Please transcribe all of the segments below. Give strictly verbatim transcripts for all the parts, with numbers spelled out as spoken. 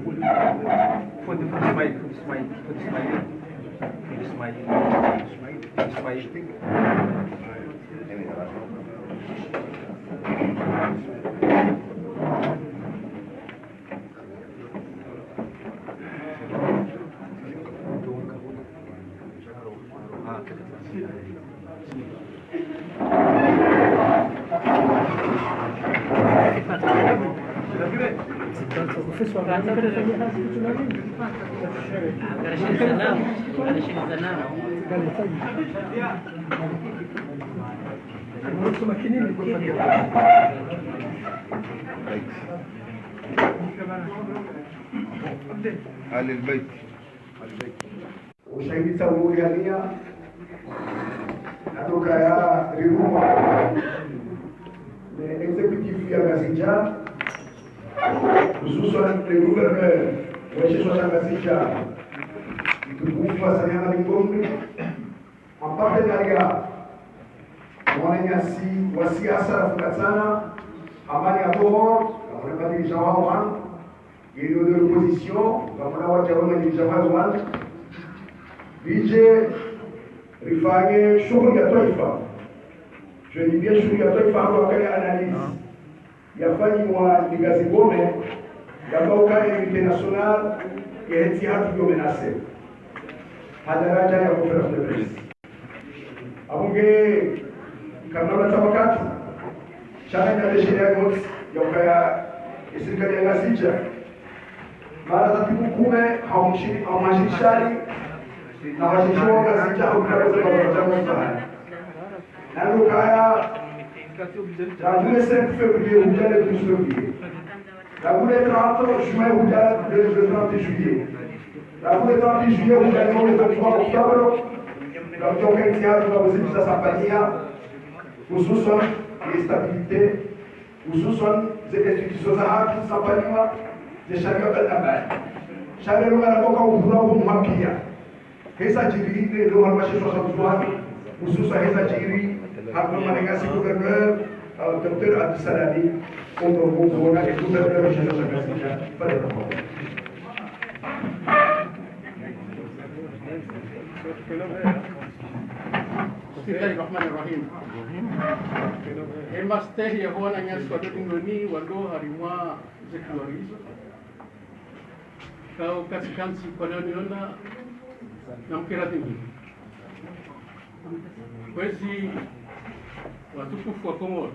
Fundi, fundi Ismail, fundi Ismail, fundi Ismail. Fundi Ismail. Fundi Ismail. آل البيت. Ushahidi tsa uliania, natoka ya riruma ne exécutif ya Ngazidja, hususwan le gouverneur wa shisiwa sha Ngazidja, mtukufu Hassan Hamadi Ngomri, en partenariat na wananyasi wa siasa rafukatsana, amani ya Komori, na wanabadili jawabu, Yenu de l'opposition, ngamwona wadjawe madjidja wanu. Ridje rifanye shughuli ya twaifa. Je dis bien shughuli ya twaifa, hau wakaya analyse yafanyiwa ni Ngazigome, yamba ukaya international, yehetsi hatru yo menacé. Ha daraja ya conférence de presse. Apvo nge, kamna ula tsa wakati, sha nda ndesheleya yontsi, ya ukaya, esirikali ya Ngazidja, mara za timu kume, hau mshini, hau mashini shani, na washini wa Ngazidja, hau kila kote kwa kwa kwa kwa. Na ndo ukaya, na ule cinq février, hudja le douze février. Rangu le trente juin hudja le, le trente juillet. Rangu le trente juillet hudja le vingt-trois octobre. Ngamdjo kentsi hatru ngapvo zindji za sampanyiwa, hususwan ye stabilité, hususwan ze institutions za haki sampanyiwa, ze sharia mbali na mbali. Sharia lungana koka uhura wo muhapia. Heza djiri leo harumwa shisiwa sha Ndzuani, hususwa heza djiri harumwa mwananyasi gouverneur, euh, docteur Abdou Salami, ondo mbo bona e gouverneur wa shisiwa sha Ngazidja, pale pako. Bismillahir Rahmanir Rahim. E mastehi ya wananyasi wa Dodingoni, walo harimwa ze couloirs zo. Kao katikantsi kwa leo niona na mkera tingi. Kwezi watukufu wa Komori.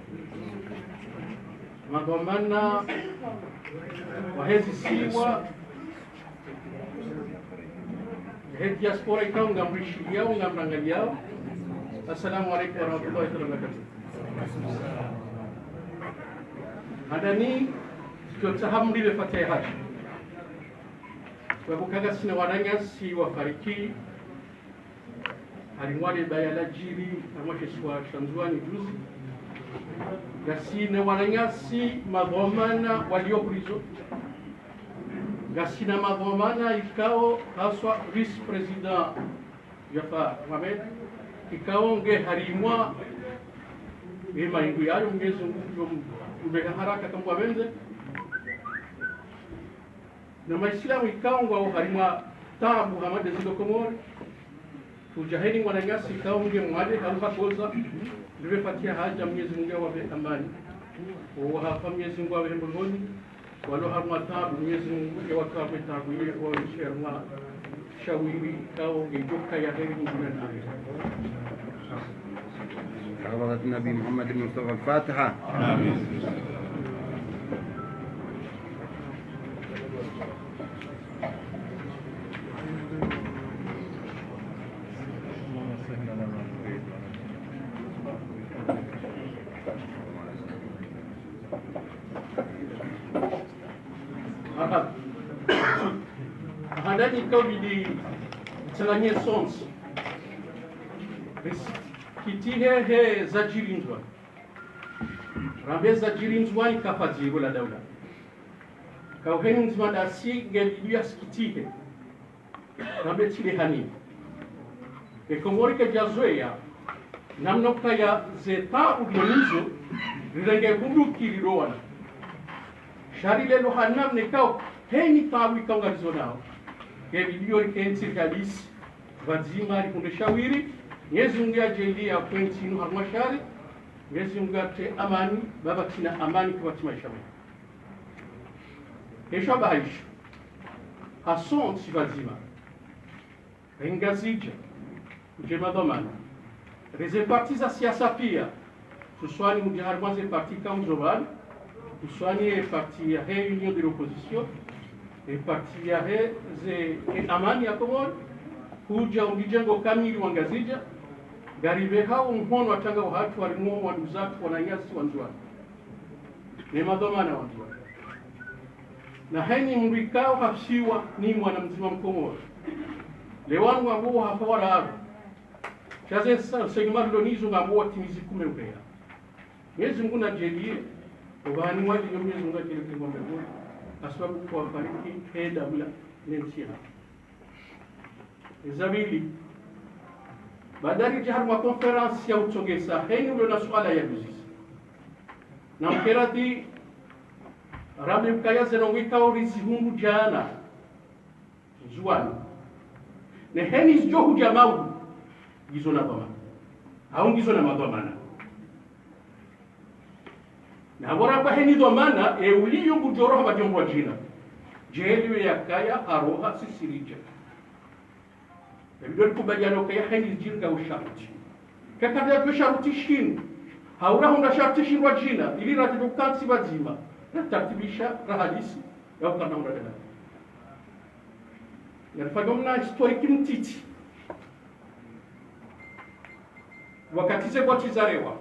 Madhwamana wa hezi siwa. He diaspora ikao ngamrishiliyao, ngamrangaliyao. Assalamu alaikum warahmatullahi taala wabarakatuh. Handani, tsotsaha mlipve fatiha. Kwa kukagasi ne wananyasi wafariki, harimwa le baya ladjiri, harimwa shisiwa sha Ndzuani juzi. Gasi ne wananyasi madhwamana walio prison. Gasi na madhwamana ikao haswa vice-président Jaffar Mohamed, ikao nge harimwa ye maingu yayo Mwenyezi Mungu yo m-, mbeha haraka kamwe wapvendze. Na maisilamu ikao ngwao harimwa taabu hama de zizo Komori. Hudja heni mwananyasi ikao nge mwade hau hakoza. Nipve fatiha hadja Mwenyezi Mungu yawapve amani. Wo wahafa Mwenyezi Mungu yawapve mbongoni. Walo harimwa taabu Mwenyezi Mungu yawatowe taabu ile waishe harimwa shawiri ikao ngedjoka ya heri Mungu na nami. حضرة النبي محمد المصطفى الفاتحة. آمين. Aha. Handani ikao bidi tsanganyihe sontsi. Risikitihe he zadjiri Ndzuani. Rambe zadjiri Ndzuani kapvatsi roho la daula. Kauheni mdzima dasi nge bidi yasikitihe. Rambe tsi le hani. E Komori kedjazoweya, namna ukaya ze taabu dunizo, rirenge bunduki ridowana. Shari lelo hanamna ikao, heni tabu ikao ngarizo nao. Nge video rikentsi rihadisi, pvadzima rihundre shawiri, Mwenyezi Mungu yadjaanlie yentsi inu harumwa shari, Mwenyezi Mungu yatre amani, ba pvatsina amani kapvatsi maesha mema. Esha bahisho, hasontsi pvadzima. Ngazidja, ndje madhwamana. Reze parti za siasa pia. Hususwani mdja harumwa ze parti ikao ndzo pvanu. Hususwani ye parti yahe Union de l'Opposition. Ye parti yahe ze, ye Amani ya Komori. Hudja undidja ngo kamili wa Ngazidja. Ngaripvehao mhono wa tanga wahatru harimwa wanduzatru wananyasi wa Ndzuwani. Ne madhwamana wa Ndzuwani. Na heni mdru ikao hafisiwa ni mwana mdzima Mkomori. Leo wanu ngwambao hafa walawa. Sha ze sa-, segi marilo nizo ngwambao watimizi kume ureya. Mwenyezi Mungu nadjaanlie, opvahanu waliyo Mwenyezi Mungu yadjaanlie ngombe bora. Hasababu kwafariki, heda bula, ne ntsi ya. Eza pvili, baada ridja harumwa conférence ya utsongesa, heni ulo na suala ya duzisa. Na mkera di, rambe ukaya ze ndrongoo ikao rizihundru djana. Ndzuwani. Ne heni zidjo hudja mau, ngizo na dhwamana. Au ngizo na madhwamana. Na pvo ramba heni dhwamana, e uliyo ngudjo roha pvadjo mbwa djina. Djeli we yakaya, haroha, sisi ridja. Ye video rikubaliana ukaya heni djinga usharuti. Kaka dja djo sharuti shinu. Haura hundra sharuti shinu wa djina, ili ratidjo kantsi pvadzima. Ratartibisha, rahadisi, ya ukana hundra dela. Yarifanya mna historique mtiti. Wakati ze voti zarewa.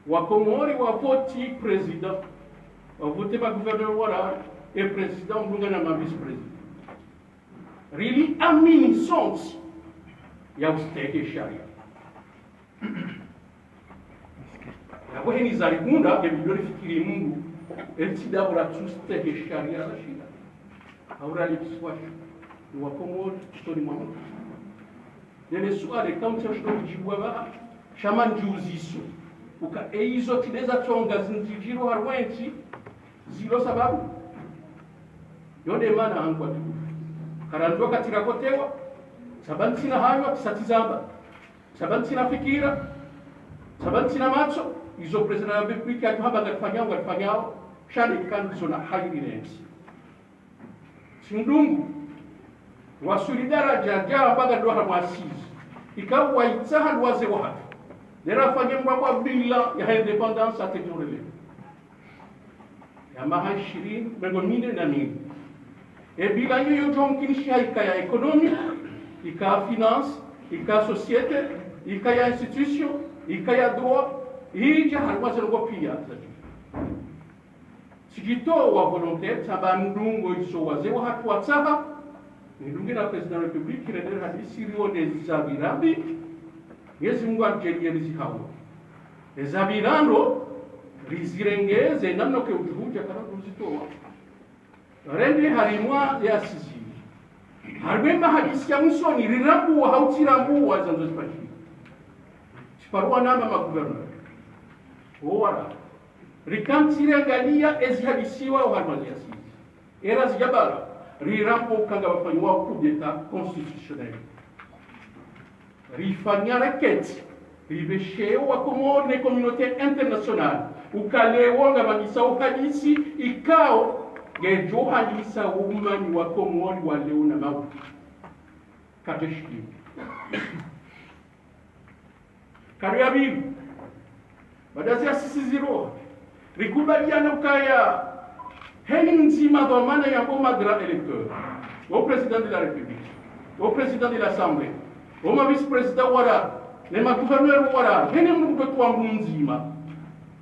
Wakomori wavoti président, wavoti magouverneur walawa, e président mdunga na mavice-président. Rili amini sontsi ya ustehi sharia. Yapvo heni zarihundra, nge video rifikiri Mungu, etsi dapvo ratsustehi sharia za shira. Haura lipswashu, ni Wakomori, usoni mwa Mungu. Lele suala, kaunti ya shiro kujibu wa baha, sha mandjuziso. Uka eizo tsi ndeza tsonga zindjidjiro harumwa entsi, zilo sababu. Yo nde mana hangu watukufu. Karandzi wakati rakotewa, sababu ntsina hayo, tsi sa tsi zamba. Sababu ntsina fikira, sababu ntsina matso, izo président de la République yatuhamba ngarifanyao, ngarifanyao, sha ne kandizo na hairi ne entsi. Tsi mdungu, wasuli daraja, dja amba ngarido harumwa assises. Ikao waitsaha ndo wazee wahatru. Nera fanye mbwa kwa bilan ya indépendance hata djo relevé. Ya maha ishirini, mengo mine na mine. E bilan iyo yodjo mkinishiha ikaya économie, ikaya finance, ikaya société, ikaya institution, ikaya droit, idja harumwa ze ndrongoo pia. Tsidjitowa volonté, tsamba ndrongoo izo wazee wahatru watsaha, nidunge na président de la République, rende rihadisi rione zapvira mbi, Mwenyezi Mungu amdjaanlie rizihao. Ezapvira ndro, rizirenge, ze namna ke udjuhudja, karandzi uzitowa. Rende harimwa ye assises. Harimwa mahadisi ya mwisoni, rirambuwa, hau tsirambuwa, zandzo zipashiri. Tsiparuwa nama magouverneur. Owara. Rikantsi riangalia ezihadisiwa oharimwa ze assises. Era zidjabara, rirambuwa ukanga wafanyiwa coup d'état constitutionnel. Rifanya requête, ripvesheo Wakomori ne communauté internationale, uka leo ngapvadjisa uhadisi, ikao, ngedjo hadisa umani Wakomori wa leo na mau. Kateshikio. Kari ya pvili. Baada ze assises ziro, rikubaliana ukaya, heni mdzima dhwamana ya bo ma grand électeur, o président de la République, o président de l'Assemblée, o ma vice-président wararu, ne magouverneur wararu, heni mdru kutokuwa mdzima.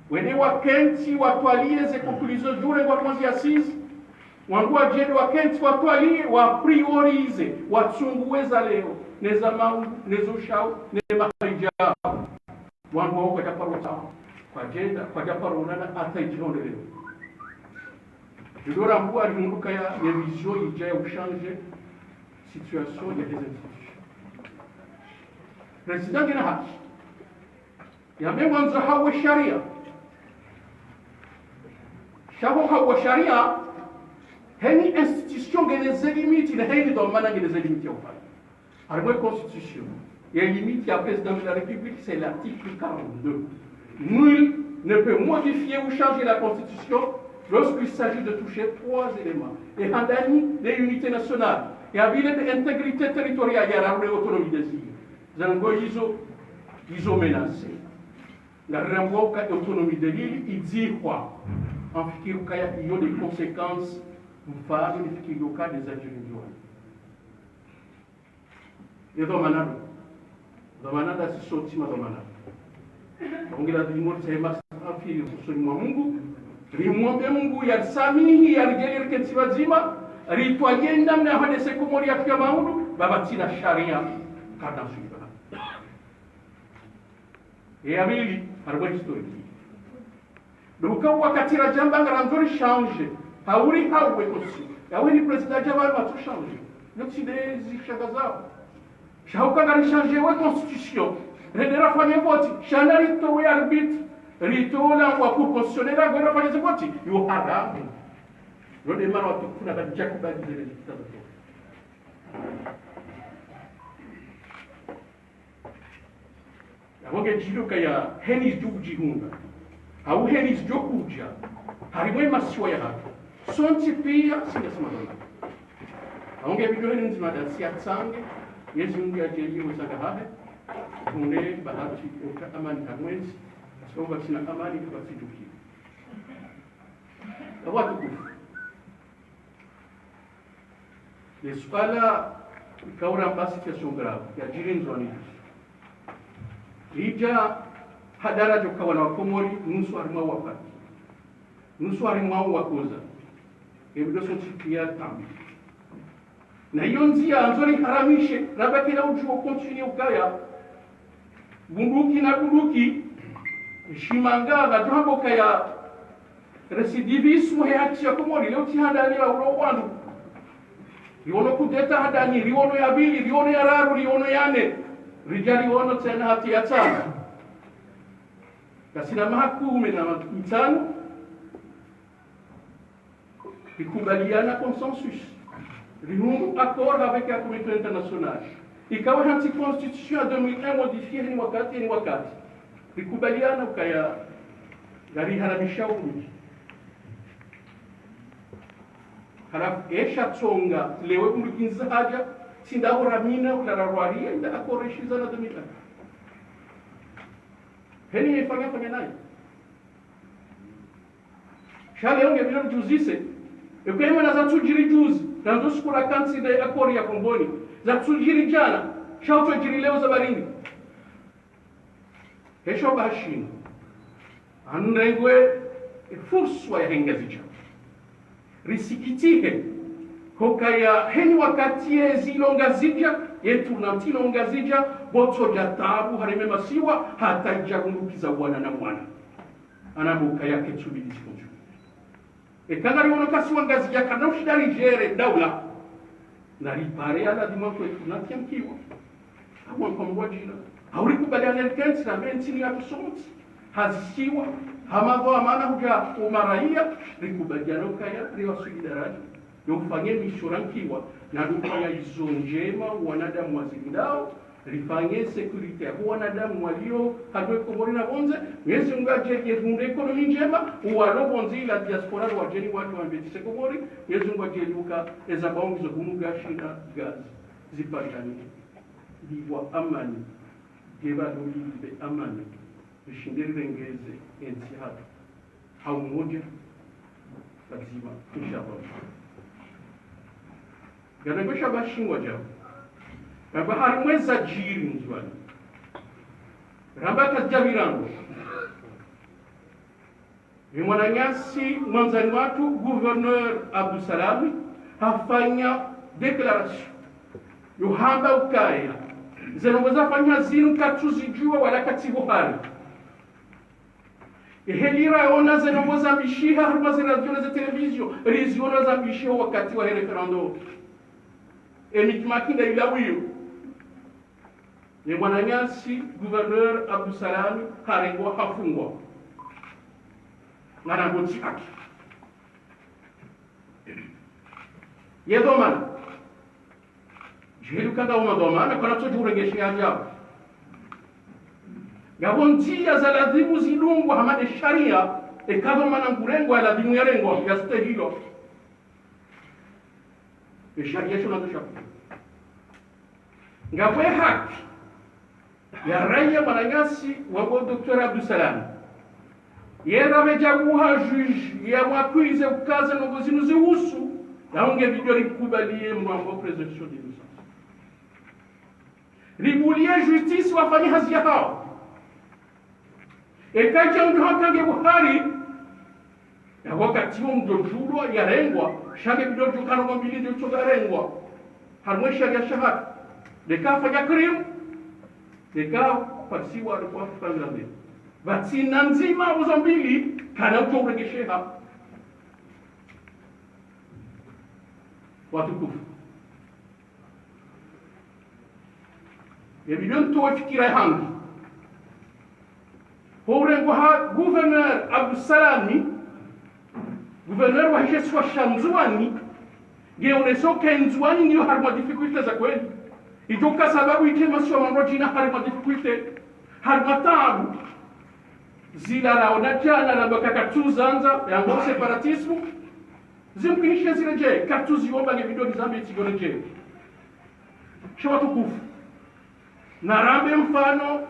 Wende wakentsi watwalie ze conclusions djure ngwa kwanzi assises, wandru wadjende wakentsi watwalie, wa prioriser, watsungue za leo, ne za mau, ne zo shao, ne maha idjao. Wandru wao kwadjaparo tsaha, kwadjenda, kwadjaparo onana hata idjihondeleo. Ndilo rambuwa limundru kaya ye vision idja ya uchanger situation ya eze institutions. Président ngena haki. Yambe mwandzo hawe sharia. Sha ho hauwa sharia, heni institution ngena ze limite, na heni dhwamana ngena ze limite ya ufanya. Harimwa ye constitution, ye limite ya président de la République, c'est l'article quarante-deux. Nul ne peut modifier ou changer la constitution lorsqu'il s'agit de toucher trois éléments. Ye handani, l'unité nationale. Ya pvili, l'intégrité territoriale, ya raru, l'autonomie des îles. Ze ndrongoo izo, izo menacées. Ngarirambwao uka autonomie de l'île idzihwa. Ngamfikiri ukaya iyo nde conséquence mfano nifikiri uka nde zadjiri Ndzuwani. Ye dhwamana ndo. Dhwamana ndasi sontsi madhwamana. Ongela dhwimbo tsema safiri usoni mwa Mungu. Rimwombe Mungu yarisamihi, yaridjaanlie rikentsi pvadzima. Ritwaliye namna ya hwendese Komori ya pvia maundu, ba pvatsina sharia, karina suivi. Ye ya pvili, harimwa historique. Ndo uka wakati radjamba ngarandzo ri changer, hauri hauwe constitution. Yawe ni président djamba ri matso changer. Yo tsi nde zishangazao. Sha uka ngari changer we constitution. Rende rafanye vote, sha na ritowe arbitre, ritowe la wa Cour constitutionnelle, ngwe rafanye ze vote, yo haramu. Yo nde mana watukufu na badjaku badi zele zikita zoto. Yapvo ngedjiri ukaya heni zidjo udjihundra, hau heni zidjo kudja, harimwa ye masiwa yahatru. Sontsi pia, sina sima dona. Hau nge bidi heni mdzima ndasi yatsange, Mwenyezi Mungu yadjaanlie utsanga hahe, hunde bahati uka amani harimwa yentsi, asiko pvatsina amani, kapvatsi djuki. Yapvo watukufu. Le suala ikao ramba situation grave yadjiri Ndzuwani. Idja ha daraja uka wana wa Komori nusu harimwa wafa. Nusu harimwa wakoza. Ye bidi sontsi pia tambi. Na iyo ndzia, ndzo riharamishe, ramba kila udjuo continuer ukaya. Bunduki na bunduki, shimanga, ngadjo hamba ukaya récidivisme he haki ya Komori, leo tsi handani ya ulo wandru. Riono coup d'État handani, riono ya pvili, riono ya raru, riono ya nne. Ridja riono tsena hata ya tsanu. Ngasina maha kume na mitsanu. Rikubaliana consensus. Rihundru accord avec la communauté internationale. Ikao hantsi constitution ya deux mille un modifiée heni wakati, heni wakati. Rikubaliana ukaya ngariharamisha urudi. Halafu esha tsonga lewe kundu kinza haja, tsi nda uramina, ulararwaria, inda accord eshiza na deux mille un. Heni yefanya fanya nayo. Sha leo nge bidi ridjuzise. Eka emana zatsudjiri juzi, randzo siku rakantsi nde accord ya Komboni. Zatsudjiri djana, sha utsodjiri leo za barini. Hesho bashinu. Handrengwe furswa ya he Ngazidja. Risikitihe, hukaya heni wakati ye zilo Ngazidja, ye tournante ilo Ngazidja, pvo tsodja tabu harimwa ye masiwa, hata idja hundukiza wana na mwana. Ana mbuka yake tsubidi sikonjo. Eka ngariono kasi wa Ngazidja kana ushinda ridjere daula. Na ripare ya ladhima kwetu na tiamkiwa. Awa kwa mwadjina. Auri kubaliana rikentsi na mentsi ni atusontsi. Hazisiwa. Hama pvo amana hudja umaraya. Rikubaliana ukaya riwaswili daraja. Yo ufanye misho rankiwa. Na rufanya izo ndjema wanadamu wazilindao. Rifanye sécurité ya wanadamu walio harumwa ye Komori na pvondze, Mwenyezi Mungu adje yehundre économie ndjema, walo pvondze ila diaspora wadjeni watu wambetise Komori, Mwenyezi Mungu adje yuka eza baongizo hunu gashi na gazi, zipangani, liwa amani, geba loli libe amani, rishinde rirengeze entsi hatru. Ha umoja, pvadzima, inshallah. Nganagosha bashingwa djao. Ngamba harimwa eza djiri Ndzuwani. Ramba kazidja pvirangwa. Ye mwananyasi mwandzani watru, gouverneur Abdou Salami, hafanya déclaration. Yo hamba ukaya. Ze ndrongoo zafanywa zinu katsuzidjuwa wala katsi pvo hari. Ehe, lira ona ze ndrongoo zambishiha harumwa ze radio na ze télévision, riziona zambishiha wakati wa he référendum. E mikimaki nda ila wiyo. Ye mwananyasi, gouverneur Abdou Salami, harengwa hafungwa. Ngana ngotsi haki. Ye dhwamana. Djiheli ukana wo madhwamana, kwana tsodjo urenge sheha djao. Ngapvo ndzia za lazimu zidungwa hama ne sharia, eka dhwamana ngurengwa, ya lazimu yarengwa, yastehilwa. Ye sharia sho nazo shapvo. Ngapvo ye haki ya raiya mwananyasi wambwao Docteur Abdou Salam. Ye rapvo djabuha juge yamwakwize ukaza ndrongoo zinu zihusu, ya unge video rikubaliye mndru wambwao présomption d'innocence. Ribuliye justice wafanye hazi yahao. Eka dja mndru hakange buhari, ya wakati wo mndru djulwa yarengwa, sha nge video djo kano mbili djo tsoga rengwa. Harumwa sharia shahatru. Leka fanya crime, leka pasiwa alikuwa fanya nde. Pvatsina ndzima uzo mbili, kana utso urenge sheha. Watukufu. Ye video ntowe fikira yahangu. Ho urengwa ha gouverneur Abdou Salami, gouverneur wahe she isiwa sha Ndzuwani, nge oneso ke Ndzuwani ngiyo harumwa difficulté za kweli. Idjo ka sababu ike masiwa mandrwadjina harumwa difficulté, harumwa taabu. Zila laona djana lamba kakatsuzandza, yambwao séparatisme, zimkinishe ziredjee, katsuziomba nge video nizambe tsi ziredjee. Sha watukufu. Narambe mfano,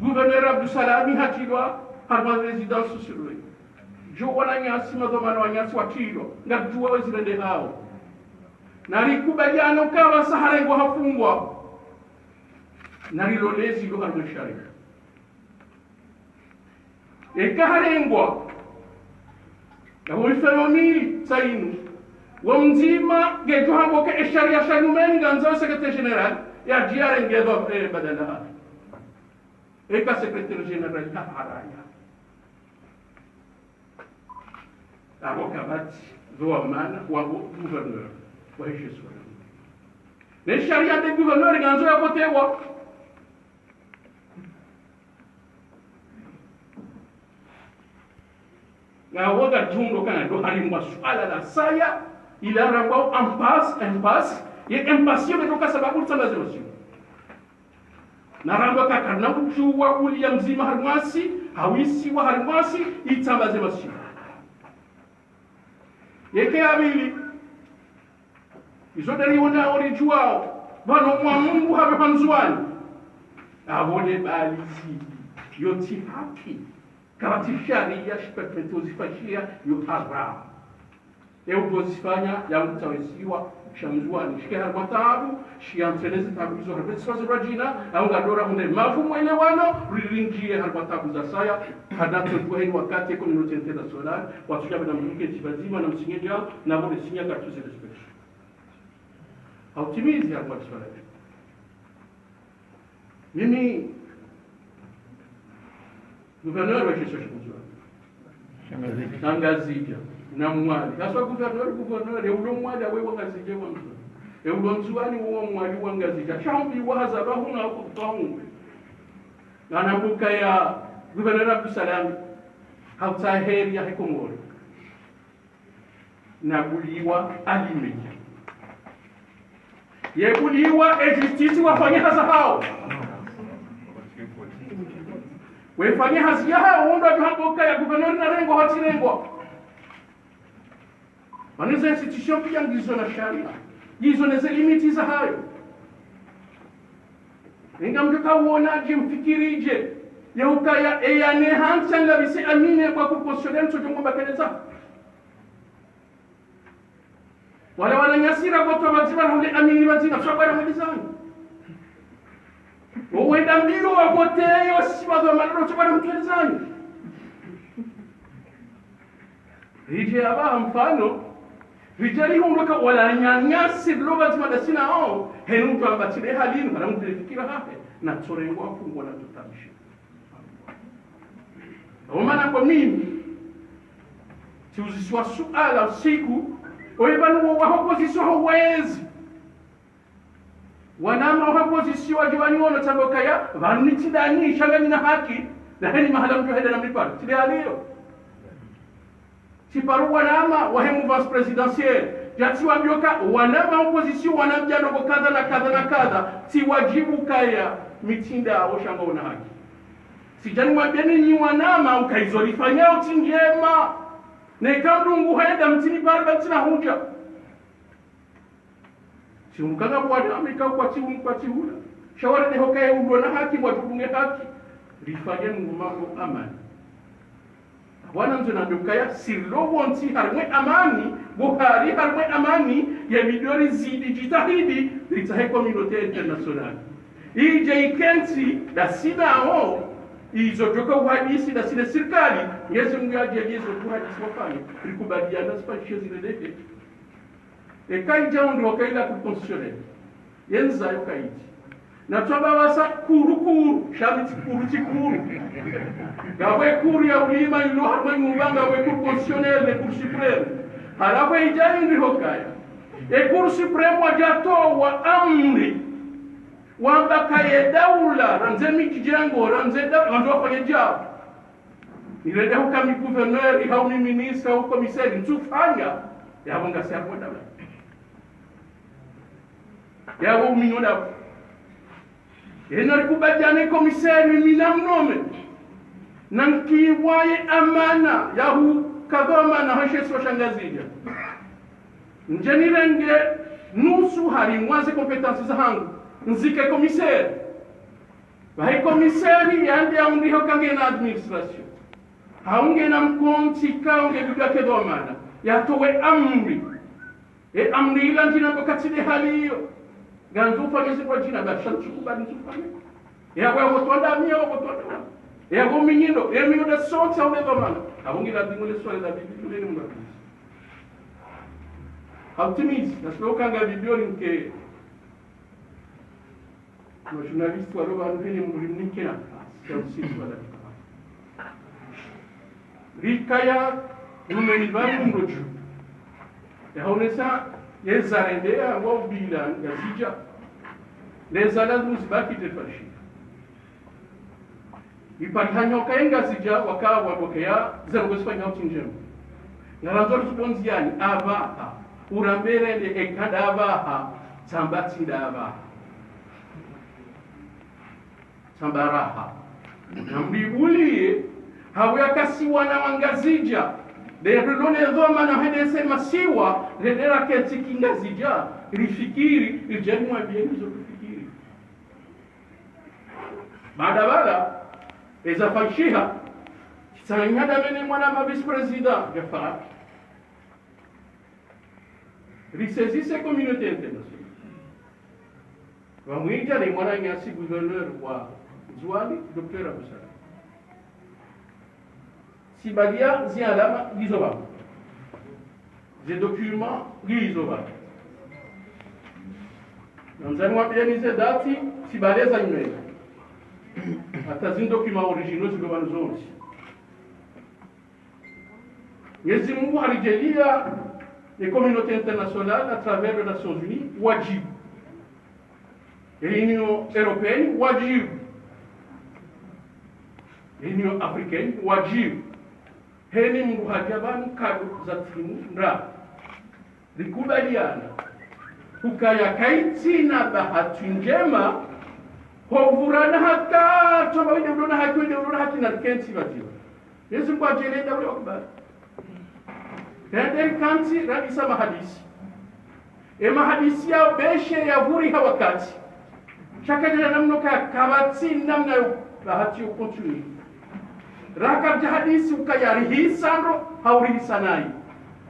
gouverneur Abdou Salami hatrilwa harumwa résidence surveillée. Djo wananyasi, madhwamana wanyasi watrilwa, ngamdjuwa wezirende hao. Narikubaliane uka pvasa harengwa hafungwa. Narilole zilo harumwa sharia. Eka harengwa, na wo mifano mili tsi inu. Wo mdzima ngedjo hamba uka ye sharia sha nyumeni ngandzo secrétaire général, yadje yarenge dhwa-, eh, badala hahe. Eka secrétaire général kaharaya. Abo kapvatsi dhwamana wambwao gouverneur wahe she isiwa. Ne sharia nde gouverneur ngandzo yavotewa. Ngawo ngadjundo kana ndo harimwa suala la saya, ila rambwao impasse, impasse, ye impasse yo ndoka sababu tsamba ze masiwa. Narambwa ka karina udjuwa uliya mdzima harimwasi, hawisiwa harimwasi, itsamba ze masiwa. Yeke ya pvili, izo ndariwona oridjuwao, pvanu mwa Mungu hapve ha Ndzuwani. Apvo le bali zi, yo tsi haki. Kapvatsi sharia shipvepveto zifanyishiha yo haramu. Ye udjo zifanya, ya utsaha isiwa sha Ndzuwani shike harumwa taabu, shiantreneze taabu izo harumwa isiwa zirwadjina, au ngadora hunde mavu mwelewano, rilindjiye harumwa taabu za saya, hadato djuwa heni wakati ye communauté internationale, watsudja bada mbuke tsi pvadzima na msinye djao, na pvo le sinya katsuze respect. Hautimizi harumwa isiwa la. Mimi, gouverneur wahe she isiwa sha Ndzuwani. Na Ngazidja, na Mwali. Haswa gouverneur, gouverneur, ye ulo Mwali, awe wa Ngazidja wa Ndzuwani. Ye ulo Ndzuwani, wa Mwali, wa Ngazidja. Sha hamba wa haza pvahuna, haku pvahuna. Nganambuka ya gouverneur Abdou Salam, hautsaha heri yahe Komori. Nabuliwa alimenya. Yebuliwa e justice wafanye hazi yahao. Wefanye hazi yahao, wondro wadjo hamba uka ya gouverneur narengwa, hatsirengwa. Pvanu ze institution piya ngizo na sharia. Ngizo ne ze limite zahayo. Inga mdjo kawona dje mfikiri dje. Ya ukaya eya ne hantsa nilabise amine kwa kukonstitutionnel ntso djongo mbakeleza. Wala wananyasi ra vote pvadzima na hule amini pvadzima, sha bwana mwelezani. Wowenda mbio wa vote yo si wa dhwamana, sha bwana mwelezani. Ridje apvaha mfano, ridje rihundre ka wananyasi lo pvadzima ndasi nao, henu mdru amba tsi le hali inu, hana mdru le fikira hahe, natsorengwa fungwa na tutabishe. Omana kwa mimi, tsiuzisiwa suala usiku, oye pvanu wo waho opposition ho wezi. Wanama waho opposition wadjo waniono tsamba ukaya, pvanu ni tsi ndani, sha nganyina haki, na heni mahala mdru hende na mlipara. Tsi le hali iyo. Tsiparo wanama wahe mouvance présidentielle, djatsi wambiwa ka wanama opposition wanambia ndrongo kadha na kadha na kadha, tsi wadjibu kaya mi tsi ndawo sha ngwaona haki. Tsidja nimwambieni nyi wanama uka izo rifanyao tsi ndjema. Neka mndru ngu henda mtsini pare ba ntsina hudja. Tsi unu kanga bwana ameka kwatsi unu kwatsi hula. Sha wala ndeho kaya ulona haki, mwadunge haki. Rifanye Mungu mambo amani. Wana ndzo nambe ukaya, si lo wontsi harimwe amani, bo hari harimwe amani, ya midori zidi djitihadi, ritsahe communauté internationale. Idje ikentsi, dasi nawo, izo djoka uhadisi, dasi ne sirikali, Mwenyezi Mungu yadje izo uhadisi wafanye, rikubaliana sipashe zilehe. Eka idja undri wakaila Cour constitutionnelle. Yendza yo kaidji. Na twaba wasa kuru kuru, sha mi tsi kuru tsi kuru. Ngapvo e kuru ya ulima ilo harimwe nyumba, ngapvo e Cour constitutionnelle, ne Cour suprême. Halafu idja undri hokaya. E Cour suprême wadjatowa amri. Wamba kaye daula, randzi midjengo, randzi daula, wandru wafanye djao. Nirende huka mi gouverneur, hau mi ministre, hau commissaire, ntsufanya. Yapvo ngasi harimwe daula. Yapvo mi nyo daula. Ena rikubaliane commissaire mi namnome. Nankiwaye amana, ya hukadha amana, hashe swa sha Ngazidja. Ndje nirenge nusu harimwa ze compétence zahangu. Nzike commissaire. Bahi commissaire yande yaundriho kangena administration. Haungena mkontsi kaunge duda ke dhwamana. Yatowe amri. E amri ila ndjina wakati de hali iyo. Ngandzo ufanye zikwa djina ba sha ntsukubali ntsufanye. E yapvo yapvo twanda mi yapvo twanda wa. E yapvo mi nyindo, e mi nyindo sontsi haune dhwamana. Haunge lazimu le swala la bibi, ule ni mrabisi. Hautimizi, na silo kanga bibi yo linke. Ma journaliste walo pvanu hene mndru limnike nafasi ya usiku wala. Rikaya, numeni pvanu mndru dju. Yahaonesa, yeza rendeha, wa ubila, Ngazidja. Leza lazimu zibaki de fashi. Iparihanyo kaye Ngazidja waka wapvokea ze ndrongo zifanyao tsi ndjema. Ngarandzo rizibondziani apvaha, urambe rende eka ndapvaha, tsamba tsi ndapvaha. Tsamba raha. Namribuliye, hawe akasiwa na Wangazidja. Lero lone dhwamana hende se masiwa, rende rakentsi ki Ngazidja, rifikiri, ridjeni mwambieni zo rifikiri. Baada pvala, eza fanshiha, tsitsanganya damene mwana ma vice-président, Jafar. Risezise communauté internationale. Pvamwedja ne mwananyasi gouverneur wa Ndzuwani, Docteur Abou Salam. Sibalia zialama ngizo pvanu. Ze document ngizo pvanu. Nandzani wambieni ze dati, sibalia za nyumeni. Hata zin document originaux zilo pvanu zontsi. Mwenyezi Mungu haridjaaliya e communauté internationale à travers les Nations Unies, wadjibu. E Union Européenne, wadjibu. E Union Africaine, wadjibu. Heni Mungu hadja pvanu kado za timu ndraru. Rikubaliana. Ukaya kaitsina bahati ndjema, hovurana hata, tsamba wende ulona haki, wende ulona haki na rikentsi pvadzima. Mwenyezi Mungu hadjaaliya ule wakubali. Rende rikentsi, radisa mahadisi. E mahadisi ya beshe ya vuri ha wakati. Sha kadjana namna ka, kapvatsi namna yo, bahati yo continue. Rakadja hadisi ukaya rihisa ndro, hau rihisa nayi.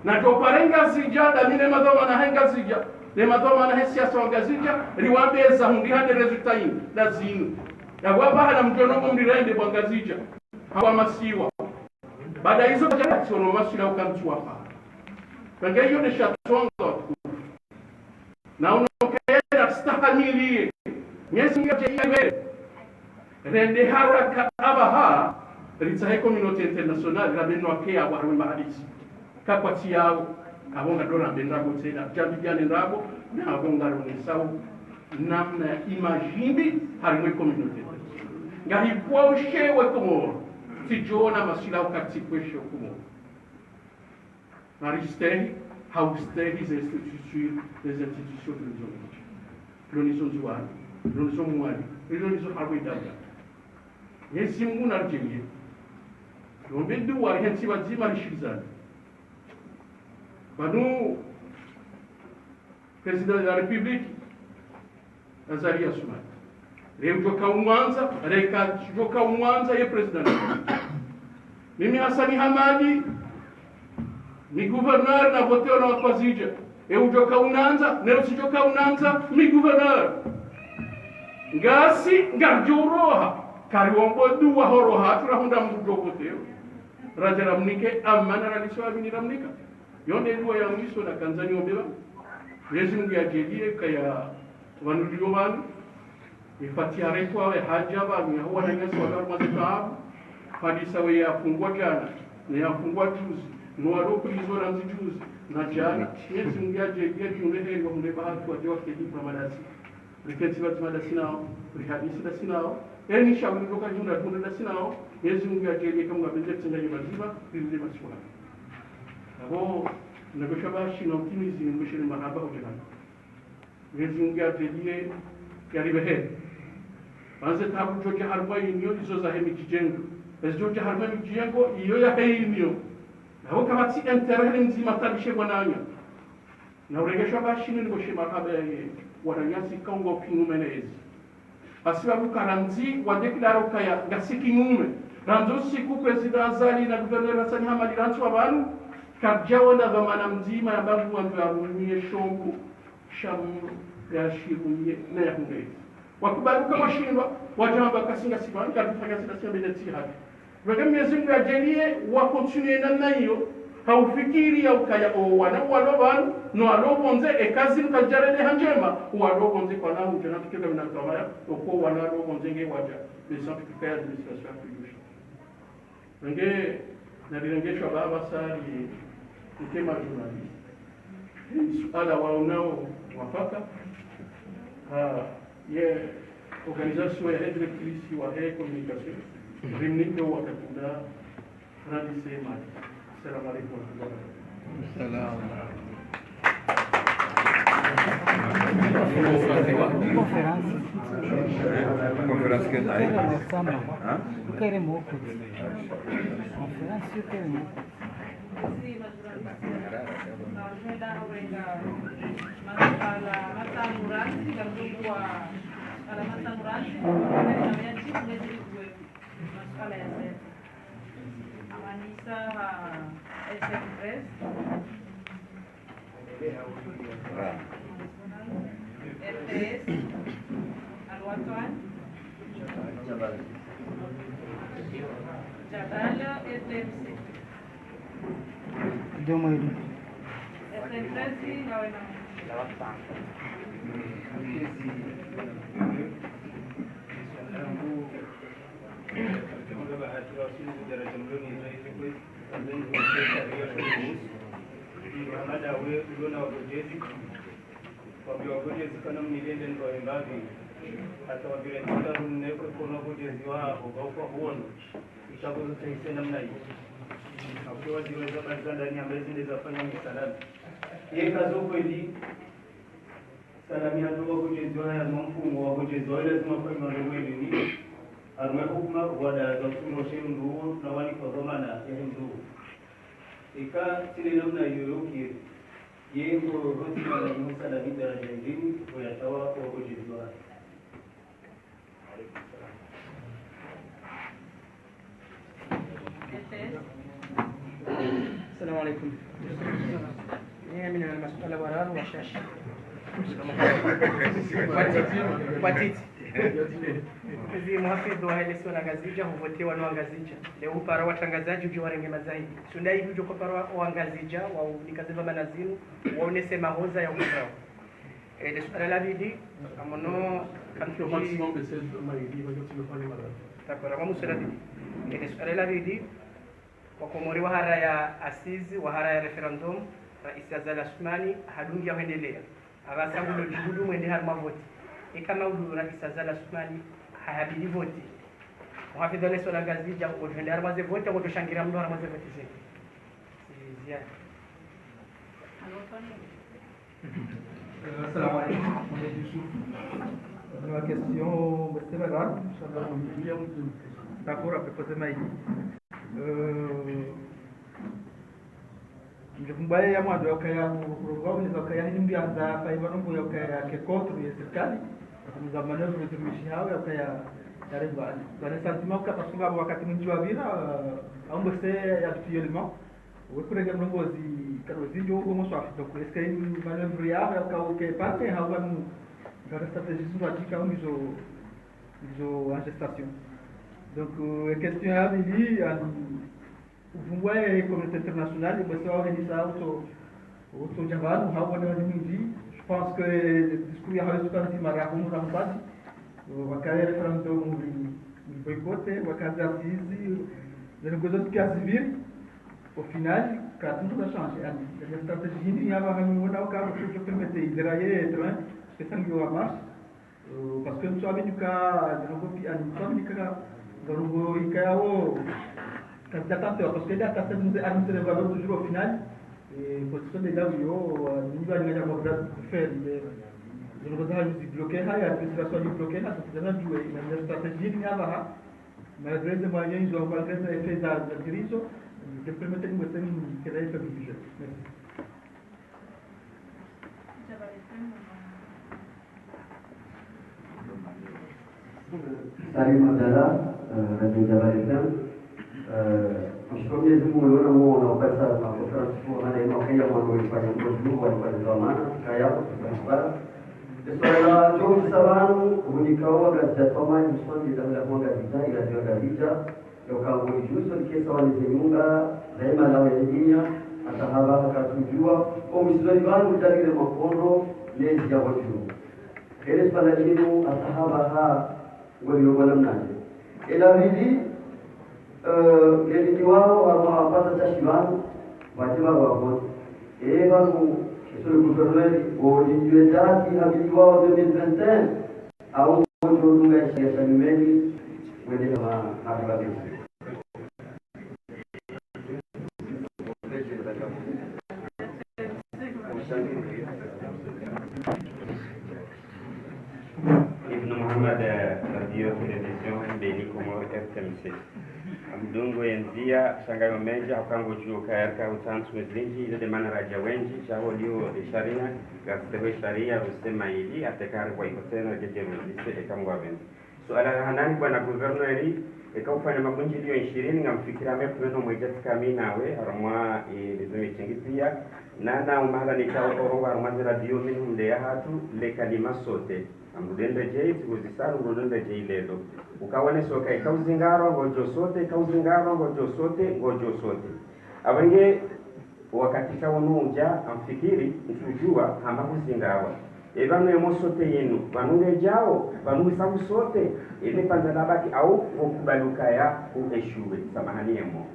Na djo pare Ngazidja, damine madhwamana he Ngazidja, ne madhwamana he siasa wa Ngazidja, riwambe eza hundri hande résultat ini, na zinu. Ya wapvaha na mdjono mrirende bwa Ngazidja. Hawa masiwa. Baada izo kadjana tsiono maswila ukantsu wapvaha. Kanga iyo ne sha tsonga. Na uno kera stahamiliye. Mwenyezi Mungu yadje iwe. Rende haraka apvaha, ritsahe communauté internationale, rabe no wake ya warwe mahadisi. Kakwatsi yawo, apvo ngado rambe ndrabo tsena, djambi djane ndrabo, na apvo ngaronesawo, namna ya image mbi, harimwe communauté internationale. Ngahipvwa ushewe Komoro, tsidjona maswila ukatsi kweshe Komoro. Ngaristehi, haustehi ze institution, ze institution zilizongoja. Lonizo Ndzuwani, lonizo Mwali, lonizo harumwa daula. Mwenyezi Mungu naridjaanliye. Riombe dua, rihentsi pvadzima rishilizane. Pvanu, Président de la République, Azali Assoumani. Re udjoka umwandza, re kadjoka umwandza ye président. Mimi Hassani Hamadi, mi gouverneur navotewa na Wangazidja. E udjoka unandza, ne utsidjoka unandza, mi gouverneur. Ngasi, ngaridjo uroha, kariombo dua ho roho hatru rahundra mdru djo votewa. Radja ramnike amana raliso amini ramnika. Yo nde dua ya mwiso nakandza niombe pvanu. Mwenyezi Mungu yadjaanliye kaya pvanu lilo pvanu. Ye Fatiha retwa we hadja pvanu ya wananyasi wa harumwa ze taabu. Hadisa we yafungwa djana, ne yafungwa juzi, no walo prison randzi juzi, na djana. Mwenyezi Mungu yadjaanliye riunde heri wahundre bahati wadje waketi pvadzima nasi. Riketsi pvadzima dasi nao, rihadisi dasi nao. Eni shawiri loka junda junda dasi nao. Mwenyezi Mungu yadjaanliye kamwe ngapvendze tsenga ye pvadzima, ririnde masiwa. Apvo, nabesha bashi na utimizi, mbeshe ni marahaba hudja hanu. Mwenyezi Mungu yadjaanliye, yaribehe. Pvandze taabu djodja harumwa yinu, izo zahe midjiyengo. Ezi djodja harumwa midjiyengo, iyo yahe yinu. Apvo kapvatsi intérêt ni mdzima tabishe mwananya. Na urengeshwa bashi ni ngoshe marahaba ye wananyasi kaungo kinyume na ezi. Hasibabu karandzi wa déclarer ukaya ngasi kinyume. Randzi usiku président Azali na gouverneur Hassani Hamadi randzi wa pvanu, karidjaona dhwamana mdzima ya babu wandru yarumie shombo, sha mdru yashirumie na yahundre ezi. Wakubali uka washindwa, wadja hamba kasi ngasi pvanu, karidjofanya sida sina bene tsi haki. Pvwaka Mwenyezi Mungu yadjaanliye wa continuer namna iyo, ha ufikiri ya ukaya o wana walo pvanu, no walo pvondze, eka zinu kazidjarende ha ndjema, o walo pvondze kwana hudja na kutoka mina twamaya, oko wana walo pvondze nge wadja, mais sans que kaya administration ya kuyusha. Nge, narirengeshwa pvapvasa ri, nke ma journaliste. Suala waonao mwafaka, ha, ye organisation ya directrice wahe communication, rimnike wakati ula, randise mali. Assalamu alaikum warahmatullahi wabarakatuh. Salam. Conférence. Conférence que t'as eu. Hein? Conférence, conférence. Masuala matanu randzi, ngamdungwa masuala matanu randzi, ngamdungwa ya jibu, ngamdungwa masuala ya sera. Amanisa ha S M treize, R T S, Al Watwan, Jabal, R T M C. Ndio mwalimu. Wambia wapvojezi kana mnilinde ndo embapvi. Hata wapvire ntunda runne kwe kono wapvojezi wa hoga ufa huono. Ikakozo tsaise namna iyo. Hakuwa ziro za baza ndani ambaye zinde zafanya misalami. Yeka zo kweli, salami hando wapvojezi wa ya mfumo wapvojezi wa lazima fanya ndo kweli ni. Harumwa hukuma wada za kuno she mdru na wani kwa dhwamana ya mdru. Ika tsile namna iyo yokiri. Ye ngo hoti kana ni msaada ni daraja ndrini, ngo yatawa kwa kujidwa. Assalamu alaikum. Eh, mimi na masuala wararu washashi. Watiti. Watiti. Ezi muhafidhu wa hele siwa la Ngazidja, huvotewa no Wangazidja. Leo upara watrangazadji udjo warenge mazaidi. Sunda hivi udjo kopara wa Wangazidja, wa unika ze dhwamana zinu, waonese mahoza ya ukurao. Eh, le suala la pvili, amono kamtsuji. D'accord, amono suala la pvili. Eh, le suala la pvili, Wakomori waharaya assises, waharaya référendum, Raisi Azali Assoumani hadungi ya hwendelea. Apvasa ngulo djuhudu mwende harumwa voti. Eka maudu Raisi Azali Assoumani hayabidi voti. Muhafidhu wa le siwa la Ngazidja, ngodjo hwenda harumwa ze voti, ngodjo shangira mdru harumwa ze voti ze. Si ziada. Assalamu alaikum, Mohamed Youssouf. Une question, mais c'est pas grave, ça va. D'accord, après, posez-moi. Euh, Mdjofumbaye ya mwando ya ukaya ku-, ku-, ku-, ya ukaya hini mbiandza fa iba nombo ya ukaya ke contre ye sirikali. Kumza manœuvre de mishi hao ya ukaya ya rembani. Bane sentiment uka parce que wakati mwindji wa vira, euh, ambo c'est habituellement. We kurenge mlongozi, kado zinjo ugo moswafi. Donc, est-ce que une manœuvre ya, ya uka uke parte, hao banu, dans la stratégie, sur la tika, on izo, izo en gestation. Donc, euh, question ya vili, euh, Uvumbuwa ye communauté internationale, mwese wawo henisa utso, utso dja pvanu, hawone wani mwindji. Je pense que discours ya hawe suka ndzima ra hunu ra mbadi. Wakaye référendum ri, ri boycotté, wakaze assises, zinu ngozo sikia zipviri. Au final, ka tundu ka changé. Yani, la stratégie hini ya ba hami wona uka, je permettre, il dérailler le train, je pense que ça nous marche. Euh, parce que ntsu amini ka, ndrongo pi-, ani, ntsu amini ka, ndrongo ikaya wo, kazidja tenté, parce que la tenté nous a annoncé le valeur toujours au final, et position de là où yo, euh, ni ba ni ba faire, mais, ndrongo za ni bloqué, ha, ya administration ni bloqué, ha, donc, ça va jouer, mais la stratégie, ni aba, ha, malgré les moyens, ils ont, malgré les effets de, de crise, de permettre une certaine, qu'elle ait fait bouger. Merci. Salim Abdallah, euh, Radio Jabal F M. Euh, mshukuru Mwenyezi Mungu, leo namuona upasa ma conférence pour maana ino kaya mwanzo ifanya mwanzo juu, walifanya zamana, kaya, kwa sababu. Swala la juu sababu, unikao wa gazeti kama msongi la la mwanga dija, ila ndio gazeti, yoka ngoli juso, likesa wani zenyunga, zaima la wenye dinya, hata haba haka tujua, o misizoni pvanu, dalile makondo, lezi ya wajuu. Ele swala linu, hata haba ha, ngoli yogola mnaje. Ela vili, eh, ngeli ni wao, hama wapata tashi pvanu, wajiba wa vote. E pvanu, monsieur le gouverneur, ngoli yue dati, ha vili wao deux mille vingt et un, au ngodjo dunga ishiya sha nyumeni, wende na ma-, na mababesi. Ibn Muhammad, eh, Radio Télévision Mbeni Comores, R T M C. Amdungo yendzia, shangayo mendji, hauka ngodjuo kayarika utsantsu mwezi lindji, ile de mana radja wendji, shaho liyo de sharia, ngasiteho sharia, ruse maili, atekare kwa iko tsena, jeje ruzise, eka mgwaveni. Suala la handani bwana gouverneur, eka ufanya mabundjiliyo ishirini, ngamfikira me kumeno mwedja tsikami nawe, harumwa, eh, lezo mitingi pia, nana umahala nikao orongo harumwa ze radio minu mde ya hatru, le kalima sote. Amrudende jei, tikuzisalu, mrudende jei lelo. Ukawane soka, eka uzingarwa, ngodjo sote, eka uzingarwa, ngodjo sote, ngodjo sote. Abenge, wakati ka unu udja, amfikiri, ntsudjua, hama kuzingarwa. E pvanu emo sote yenu, pvanu ngedjao, pvanu isabu sote, ene panza labaki au, ngokubaluka ya, u échoué, samahani emo.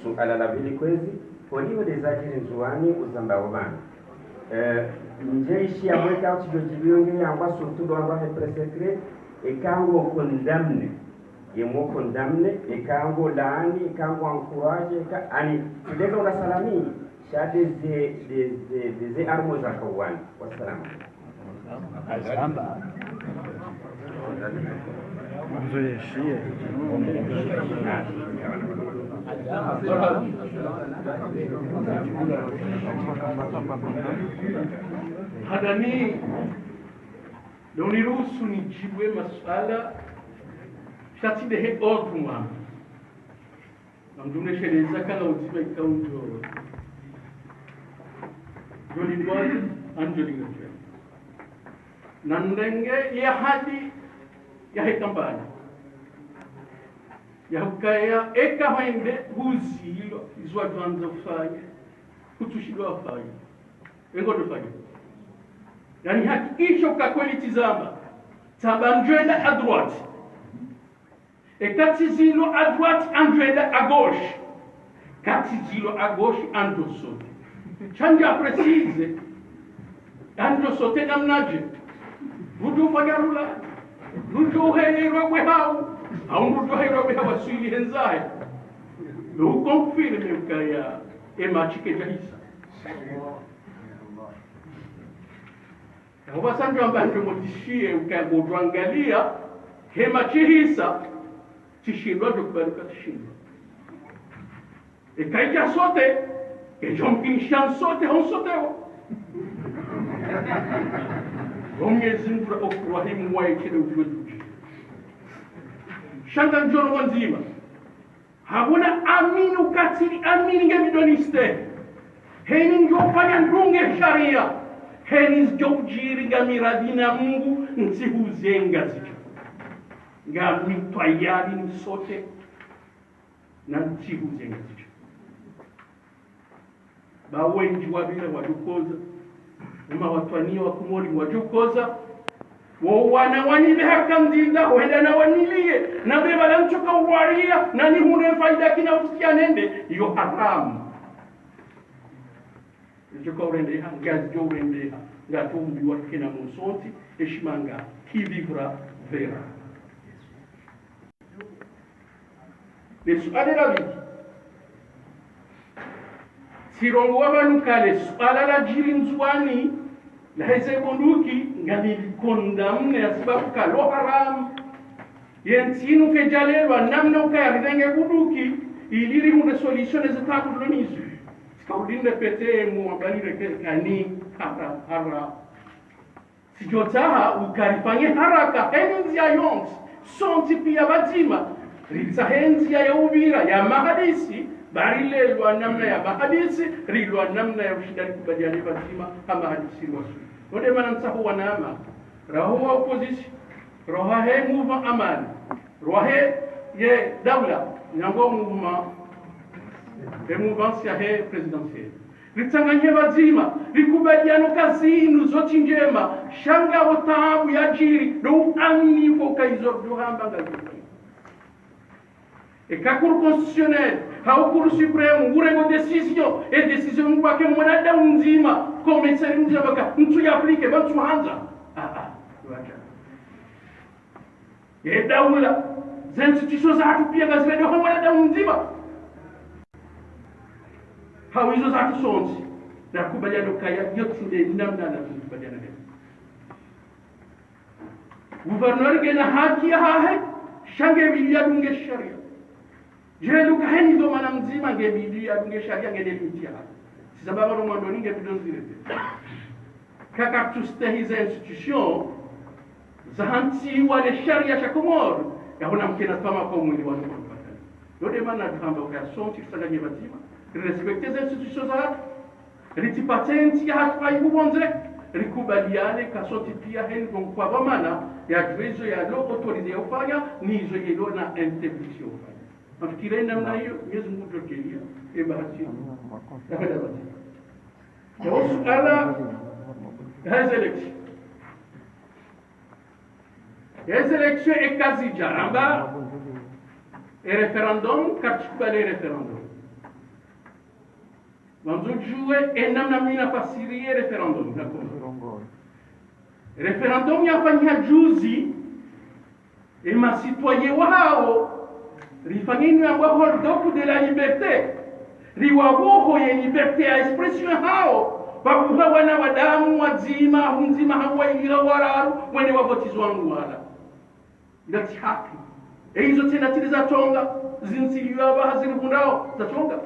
Suala la pvili kwezi, holiho de zadjiri Ndzuwani, uzambao pvanu. Eh, nje ishi ya mweka utsidjo djibiyo nge yangwa surtout ndo angwa he presse secret, eka ngo condamné. Ye mo condamné, eka ngo laani, eka ngo encouragé, eka, ani, tudeka ula salami, sha de ze, de, de, de ze armo za kawani. Wassalam. Azamba. Mzo yeshiye. Hadani, ndo niruhusu nidjibu ye masuala, sha tsi de he ordre mwa. Namdumne sheleza kana udziba ikao ndjo. Ndjo lindwaze, andjo linga. Na ndenge ya hadi ya hekambani. Ya hukaya eka hwende huzilo, izo wadjwandza ufanye, kutsushindwa wafanye. Engo ndo fanye. Yani hakikisho ka kweli tizama. Tsamba ndjwenda à droite. Eka tsi zilo à droite, andjwenda à gauche. Eka tsi zilo à gauche, andjo sote. Sha ndja préciser. Andjo sote namnadje. Ndudjo fanya rula. Ndudjo uheyerwa bwe hau. Au ndudjo uheyerwa bwe hau aswili hendzaye. Ndo uconfirme ukaya e match kedjahisa. Yapvo sa ndjo amba ndjo mo tishiye, uka ngodjo angalia, hema shihisa, shishindwa ndjo kubali uka shishindwa. Eka idja sote, edjo mkinisha nsote, ho nsote wo. Wo Mwenyezi Mungu ra ofurahimu wa ekele udjuwe duje. Sha nga ndjo no ndzima. Hapvuna amini ukatili, amini nge bidoniste. Heni ndjo fanya ndrunge sharia. Heni zidjo udjiri nga mi radhi na Mungu, ntsihu zenga zidjo. Nga mi twayari nisote, na ntsihu zenga zidjo. Ba wendji wapvira wadjo koza. Uma watwaniya wa Komori wadjo koza. Wo wana wanibe ha kandida, wenda na waniliye, na be bala ntsoka uwariya, na nihundre faida kina usikia nende, iyo haramu. Ntsoka urendeha, ngazidjo urendeha, ngatso umbiwa kena monsonti, eshimanga, qui vivra verra. Le suala la pvili. Tsirongowa pvanu ka le suala ladjiri Ndzuwani, laheze bunduki, ngamili condamné ya sababu ka lo haramu. Ye ntsi inu kedjalelwa namna ukaya rirenge bunduki, ili rihundre solution ze tabu lo nizo. Tsika ulinde pete mu wabani reke kani hara, hara. Tsidjotsaha uka rifanye haraka, heni ndziya yontsi, sontsi piya pvadzima, ritsahe ndziya ya upvira, ya mahadisi, ba rilelwa namna ya mahadisi, rilwa namna ya ushinda rikubaliane pvadzima, ha mahadisi rwasu. Nde mana ntsaho wanama, raho wa opposition, raho he mouvement Amani, raho ye daula, nyango mouvement, he mouvance ya he présidentielle. Ritsanganye pvadzima, rikubaliane uka zinu zotsi ndjema, sha ngapvo tabu yadjiri, ndo uamini fo uka izo ndo hamba ngazifanya. Eka Cour constitutionnelle, hau Cour suprême, urengo décision, e décision mbake mwanadamu mdzima, commissaire mdzima ka, ntsu ya appliquer, ba ntsu handza. Ah, ah, wacha. Ye daula, ze institution zahatru piya ngazilindwao ha mwanadamu mdzima. Hau izo zahatru sontsi, nakubaliana ukaya, yo tsi nde namna nakubaliana nayo. Gouverneur ngena haki yahahe, sha nge bidi yadunge sharia. Djeli uka heni ndo mana mdzima nge bidi yadunge sharia nge ne limite yahahe. Tsi za baba no mwando ni nge bidi ndzirete. Kaka tsustehi ze institution zahantsiwa ne sharia sha Komori, yahona mkena twama kwa mwili wa Komori patani. Yo nde mana tuhamba uka sontsi ritsanganye pvadzima, rirespecte ze institution zahatru, ritsipvatse ntsi yahatru aibu pvondze, rikubaliane ka sontsi piya heni ndo kwa pvamana, yadjuwe izo yalo autorisé ya ufanya, ni izo yelo na interdiction ya ufanya. Nafikiri namna iyo, Mwenyezi Mungu ngudjo djaaliya, e bahati. Napenda bahati. Yahusu ala, heze élection. Heze élection eka zidja ramba, e référendum, katsikubali e référendum. Wandzo djuwe, e namna mi nafasiri e référendum, d'accord. Référendum yafanyiha juzi, e ma citoyens wahawo, rifanye inu yambwa hold-up de la liberté, riwaboho ye liberté ya expression hawo, babuha wana wadamu wadzima, hundzima hawa ilira wararu, wende wavotize wangu wala. Ngatsi haki. E izo tsena tsili zatsonga, zintsi iyo aba haziri hundrao, zatsonga.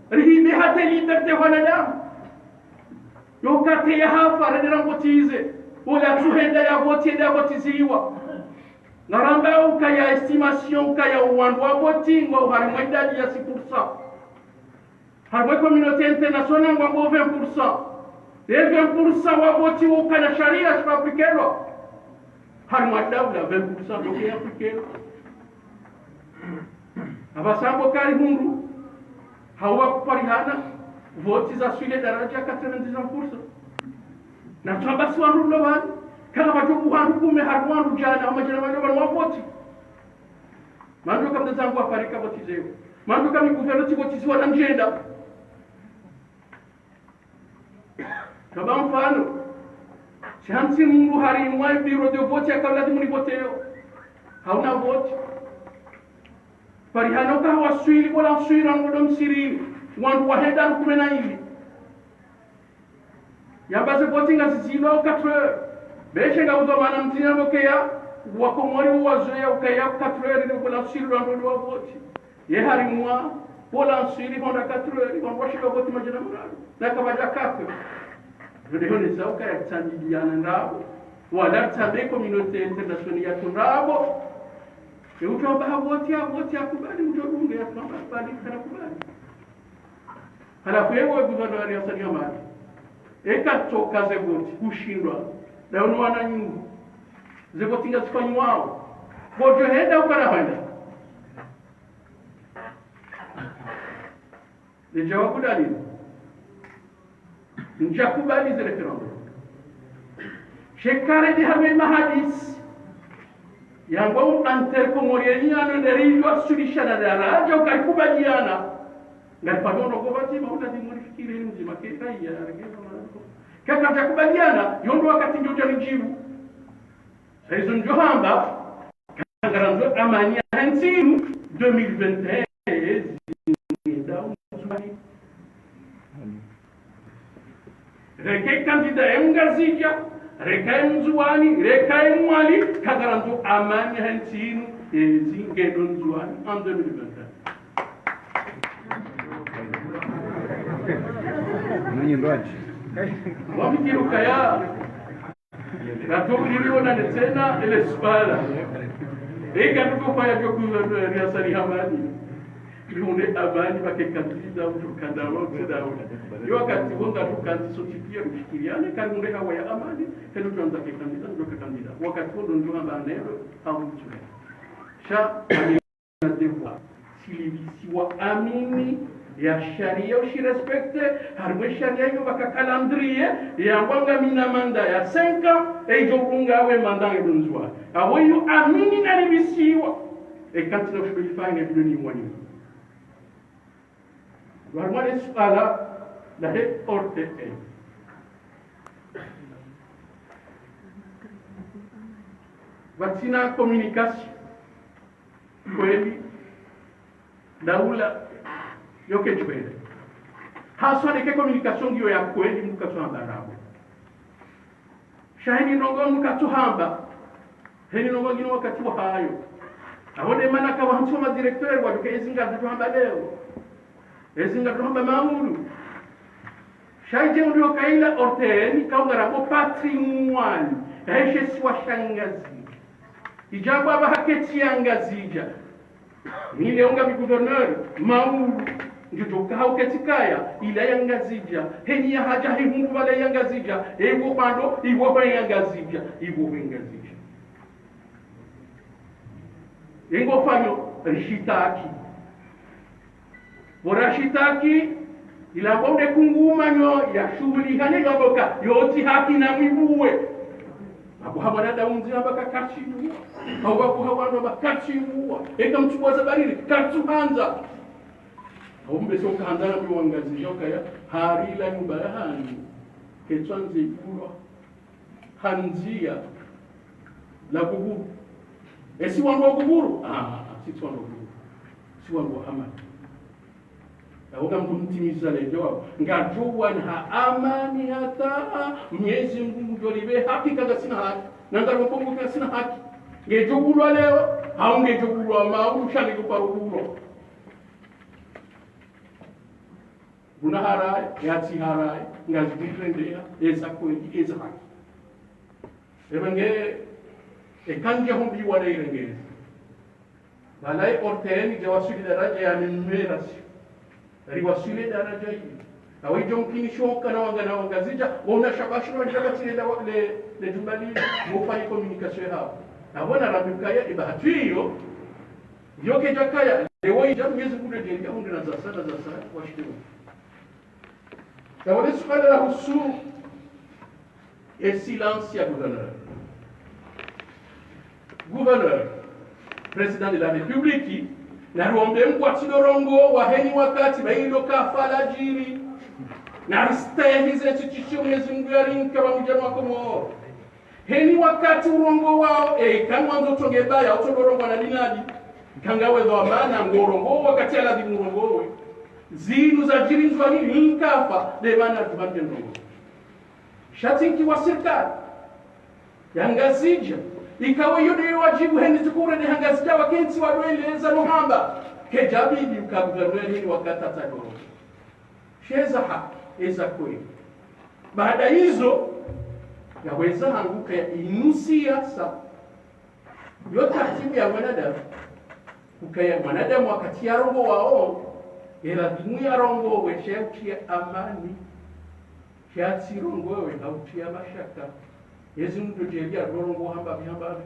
Rihibe hata liberté wanadamu. Yo kate yahafa, rende ramvotize. Ola tsuhenda yavoti, enda yavotiziwa. Ngaramba ukaya estimation, ukaya wandru wavoti, ngwao harimwa idadi ya six pour cent. Harimwa communauté internationale ngwambao vingt pour cent. E vingt pour cent wavoti ukana sharia shipvo appliquelwa. Harimwa daula vingt pour cent ndo ke appliquelwa. Apvasa mbo kari hundru, hawu wakuparihana, voti zaswili daraja quatre-vingt-dix-neuf pour cent. Na tsamba si wandru ndo pvanu, kana pvatsoku wandru kume harimwa wandru djana, hama djana wandru pvanu wavoti. Mandro ka mdzadze wangu waparika votizewa. Mandro ka mi gouverneur tsivotiziwa na mdjenda. Kaba mfano, shantsi mndru harimwa bureau de vote yaka ladhimu nivoteyo. Hauna vote. Parihana uka waswili, bola waswili, rangu ndo msirini. Wandru wahenda rukume na ili. Yamba ze vote ngazizilwa au quatre heures. Beshe ngauzo mana mdzima mbokeya, wakomori wazoweya ukaya quatre heures ni pvo lanswiri wandru wavoti. Ye harimwa, pvo lanswiri hwenda quatre heures, wandru washika voti madjana mararu. Na kapvadja kafe. Ndo hwonesa ukaya tsambidiana ndrabo. Wala tsambe communauté internationale yatru ndrabo. E utru amba havoti, havoti, hakubali, utru dunge yatru amba hakubali, kana kubali. Halafu ewe gouverneur Hassani Hamadi. Eka tsoka ze voti, hushindwa. Nda unu wananyu. Ze voti ngazifanyiwao. Ngodjo hwenda ukana hwenda. Le djawabu ndalini. Ndjakubali ze référendum. Sheka rende harumwa mahadisi. Yangwa u intercomorien yanu nderiyo asulishana daradja ukarikubaliana. Ngarifanyao ndrongoo pvadzima, ulazimu rifikiri mdzima, keka iya, keka mana. Kaka ndjakubaliana, yo ndo wakati ndjo djani ndjibu. Sha izo ndjo hamba, ngarandzo amani ya ntsi inu, deux mille vingt et un, zingenda Ndzuani. Reka e candidat e Mngazidja, reka e Mndzuani, reka e Mwali, ngarandzo amani ya ntsi inu, ezingendo Ndzuani, en deux mille vingt et un. Nunyi ndwaji. Wafikiri ukaya, Ngatukuliona ne tsena ele suala. Eka tukofanya djo kuzo ndo ya Hassani Hamadi. Riunde amani pvake candidat utru kandalo tsi daula. Yo wakati wo ngatukanzi sotsi pia rifikiriane, kariunde hawa ya amani, helu tuandza ke candidat, ndo ke candidat. Wakati wo ndo ndjo hamba nero, hau mtu. Sha, na devoir. Tsi livisiwa amini ya sharia ushirespecte, harimwa e sharia yo pvaka calendrier, yangwa ngamina mandat ya cinq ans, e idjo bunga we mandat nge dunzwa. Awo yo amini na livisiwa. E kanti na ushubeli fanya bidoni wanyu. Harimwa le suala la he O R T N. Pvatsina communication. Kweli, daula, yo ke kweli. Haswa neke communication ngiyo ya kweli mukatsu hamba ndrabo. Sha heni ndrongoo mukatsu hamba. Heni ndrongoo ngina wakati wahayo. Aho nde mana ka wahantsi wa madirecteur wadjuke ezi ngadjo hamba leo. Ezi ngadjo hamba maulu. Sha idje undru yo kaila O R T N, ka ungarabo patrimoine, yahe she isiwa sha Ngazidja. Idjabwa pvaha ketsi ya Ngazidja. Ni leo ngami gouverneur, maulu, ndjo djo kaha uketsi kaya, ila ya Ngazidja, heni ya hadja hihungu pvala ya Ngazidja, ewo pvando, iwo pve ya Ngazidja, iwo pve Ngazidja. Engo fanyo, rishitaki. Pvo rashitaki, ila pvo nde kungumanyo ya shuhuli hane yaboka, yo tsi haki na mwibuwe. Abu hawana da umzi amba ka kartsi mbuwa. Abu abu hawana ba kartsi mbuwa. Eka mtsuwa za bariri, kartsu handza. Abu mbe so kahandza na mwiwa Ngazidja ukaya, hari la nyumba ya hanyu. Ketswa nze ikulwa. Handziya la kuburu. Esi wandru wa kuburu? Ah, ah, ah, si wandru wa kuburu. Si wandru wa amani. Awo ngamdjo mtimiza le djawabu. Ngadjo wana ha amani hata Mwenyezi Mungu ngudjo libe haki ka ngasina haki. Na ngadjo Kongo ka ngasina haki. Ngedjo kulwa leo, hau ngedjo kulwa maulu, sha ngedjo paro kulwa. Nguna haraye, yatsi haraye, ngazidjo rendeha, eza kweli, eza haki. Eba nge, eka ndje humbi wala irengeze. Pvala ye O R T N dja waswili daraja ya numération. Riwaswili daraja iyo. Awe idjo mkinisho kana wangana Wangazidja, wona shabashi wa djaba tsi le, le, le djumba lile, mufanye communication hawo. Awo na rambi kaya, iba hatu iyo, yo kedja kaya, ewo idja Mwenyezi Mungu ndedje, ya hundre na za sana, za sana, washukuru. Awo le suala la husu, e silence ya gouverneur. Gouverneur, président de la République, na ruombe mkwatsi dorongo, wa heni wakati, ba ilo kafa la djiri. Na ristehi ze tsi tsi tsi Mwenyezi Mungu ya rinka wa mdjano wa Komoro. Heni wakati urongowawo, e, kangwandzo tonge baya, utongo rongowa na dinadi. Kangawe dhwamana, ngorongowa wakati ya ladhimu urongowe. Zinu za djiri Ndzuwani, nkafa, de mana dhwamana ndrongo. Sha tsi nki wa sirikali. ya Ngazidja, ikao iyo nde wadjibu heni zikure ne ha Ngazidja wakentsi wadweleza no hamba, kedjabidi uka gouverneur heni wakati atadoro. Sheza ha, eza kweli. Baada izo, yaweza hanguka ya inu siasa. Yo tartibu ya mwanadamu, ukaya mwanadamu wakati yarongowa, ye lazimu yarongowe sha ya utriya amani, sha ya tsirongowe ha utriya mashaka. Yezi mndru djeli ya dorongowa hamba bi hamba bi,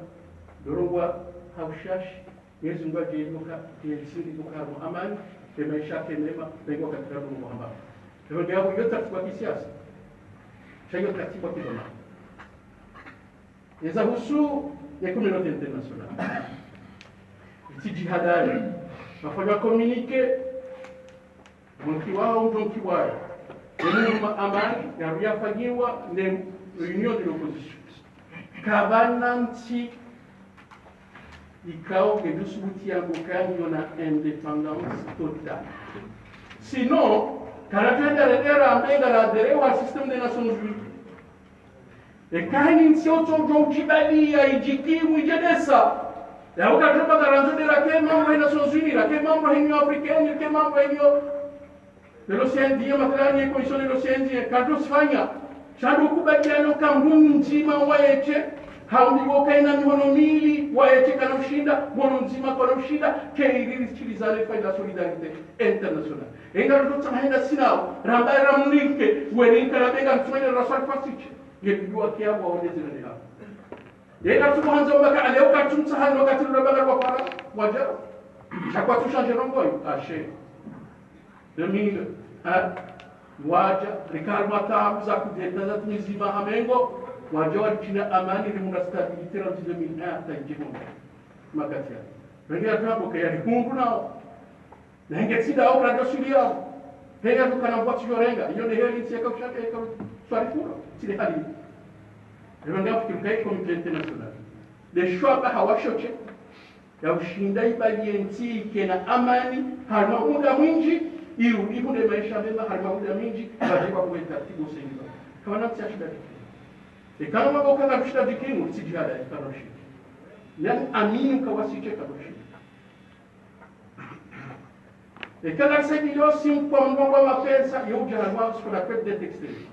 dorongowa ha ushashi, Mwenyezi Mungu adjaanlie uka, yentsi ike harumwa amani, ye maesha yake mema, na ike wakati kadungu hamba. Leo nge apvo iyo tartibu ya kisiasa. Sha iyo tartibu ya kidhwamana. Eza husu ye communauté internationale. Itsi djihadari. Wafanya communiqué, mwankiwawo, mwankiwawo. Ye mnuma amani, ya, yafanyiwa ne Union de l'opposition. Kapvana ntsi ikao ngedjo subutu yambe ukaya ngiyo na indépendance totale. Sinon, kana twende rende rambe ngaradhwiri wa système des Nations Unies. Eka heni ntsi yontsi udjo udjibaliya, idjikimu, idjedesa. Ya uka tamba ngarandzo nde rake membre he Nations Unies, rake membre he Union Africaine, rake membre he Union de l'océan Indien, mathalani ye Commission de l'océan Indien, kadjo sifanya. Sha ndo kubaliana uka mndru mdzima waye tsi, hambiwa uka ena mihono mili, waye tsi kana ushinda, mhono mdzima kana ushinda, ke ili ritsilizane fanya solidarité internationale. Enga ndo tsaha henda sinao, ramba ramnike, weninka rabenga mtsumene raswali fasitsi. Nge bidua kia wa oneze na neha. Enga tsuko handza mbaka, ale uka tsumtsaha, wakati ramba kwa para, wadja. Sha kwatsu changer ndrongoo, ashe. Deux mille un, wadja, rika harumwa taabu za kudeta za tumizima hamengo, wadja watsina amani, rimunda stabilité, randzi deux mille un, hata idje honda. Makati ya. Renge ya taabu, kaya rihundu nao. Na henge tsinda au radio suli yao. Henge tukana mbwa tsidjorenga, iyo nde heli ntsi yaka ushake, yaka swali furo, tsile hali. Renge afikiri kayi communauté internationale. Le choix ba hawashoche. Ya ushinda ibaliye ntsi ike na amani, harumwa muda mwindji, irudi hunde maesha mema, harumwa muda mwindji, baje kwa kuwe tartibu usengiwa. Kapvana ntsi ya shinda djikimu. Eka no mabo kanga kushinda djikimu, tsi djihada, eka no shinda. Nani amini uka wasitsi eka no shinda. Eka ngarisaidiao si mkwa mndru wa mapesa, yo udja harumwa, ce qu'on appelle dette extérieure.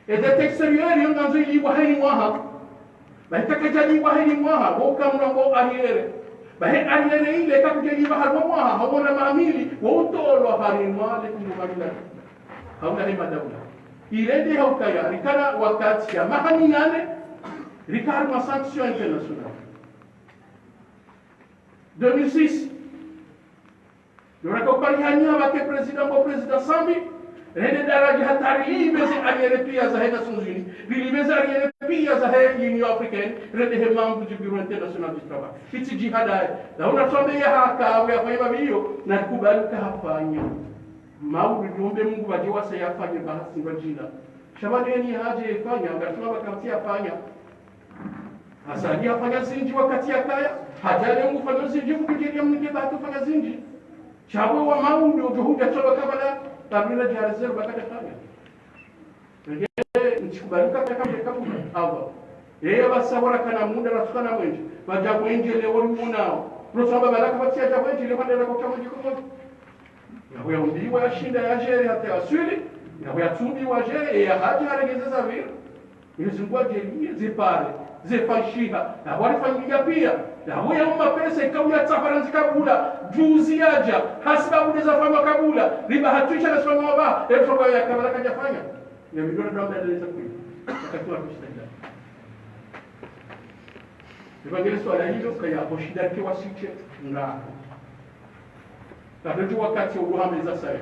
E dette extérieure, yo ngandzo ilipvwa heni mwaha. Bahi eka kayidjalipvwa heni mwaha, wo uka mndru wa arriéré. Bahi arriéré ile, eka kayidjalipvwa harumwa mwaha, hawona mamili, wo utolwa harumwa le kungu mamila. Haula he madaula. Ile nde haukaya, rikana wakati ya maha minane, rika harumwa sanction internationale. Deux mille six. Yo raka uparihaniha pvake président, bo président Sambi, rende daradja hata rilipve ze arriéré pia zahe Nations Unies, rilipve ze arriéré pia zahe Union Africaine, rende he mambu du Bureau International du Travail. Itsi djihada ye. La una tsombe ya haka, awe yafanya babiyo, na kubali uka hafanya. Mauri yombe Mungu baje wasa yafanye bahasi ngwadjina. Sha pvanu yeni hadje yafanya, ngatuma wakati yafanya. Azali hafanya zindji wakati yakaya, hadja le ngufanya zindji, mkudjeli ya mnike bahati ufanya zindji. Sha pvo wa mauri udjo hudja tsoba kabala, kabila djari zero bakadja fanya. Nge, ntsi kubali uka kaka mbe kabula, awa. Eye basa wala kana muda, rasukana mwendje. Badja mwendje le wori unao. Rosa baba laka bati yadja mwendje, le wandera kotsa mwendje kwa mwendje. Yapvo yaumbiwa yashinda yadjere hata yaswili, yapvo yatsumbiwa yadjere, eya hadja harengeze za pvira. Mwenyezi Mungu adjaanlie, zipare, zifanyishiha, yapvo alifanyishiha pia, yapvo ya uma pesa, ikao ya tsafara nzi kabula, juzi yadja, hasibabu nde zafanywa kabula, riba hatwisha na sifanywa waba, e msonga ya kabala kadjafanya. Ya milioni ndo amba eleza kweli. Wakati wa kushida. Evangeli swala hilo kaya ho shida ke wasitsi nga. Kadodjo wakati wa uhameza saya.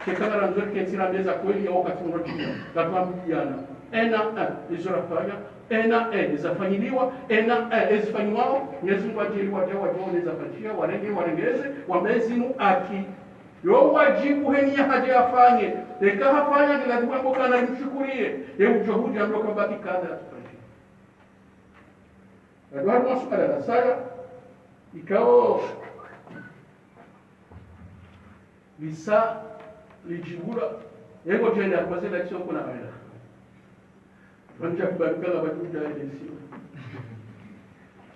Keka ngarandzo rikentsi rameza kweli ya wakati mwa tsi. Katwambiana. Ena, eh, izo rafanya. Ena, eh, izafanyiliwa. Ena, eh, izifanyiwao. Mwenyezi Mungu adjaanlie wadja, wadja, waneza fanyishiha. Warenge, warengeze. Wamezinu haki. Yo wadjibu heni ya hadja yafanye. Eka hafanya ni lazimu ambo kana rimshukuriye. Ye udjo hudja ndo kamba ikanda ya tufanyishiha. Ado harumwa suala la saya, ikao lisa lidjibulwa, engo djenda harumwa ze élection kuna hawela. Wandja kubaluka la wadjudja élection.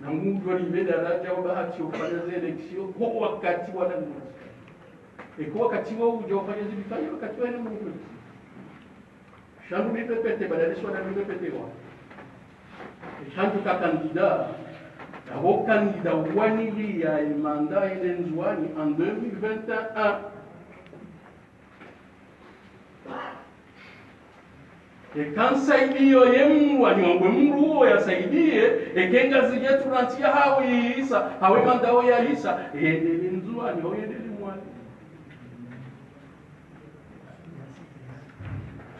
Na mundru alipve daraja wa bahati yo ufanya ze élection, ho wakati wa la ndozi. Eka wakati wa udja ufanya zipvi fanya, wakati wa ene mundru. Sha ndru lipve pete, badala swa ndru lipve pete wa. Sha ndru ka candidat, na wo candidat wanilia ye mandat ene Ndzuani en deux mille vingt et un. Eka nsaidiyo ye mndru, wani wambwe mndru uwo yasaidiye, eka Ngazidja tsi rantsi ya hawe yisa, hawe mandat wo yayisa, yendele Ndzuani, hawe yendele Mwali.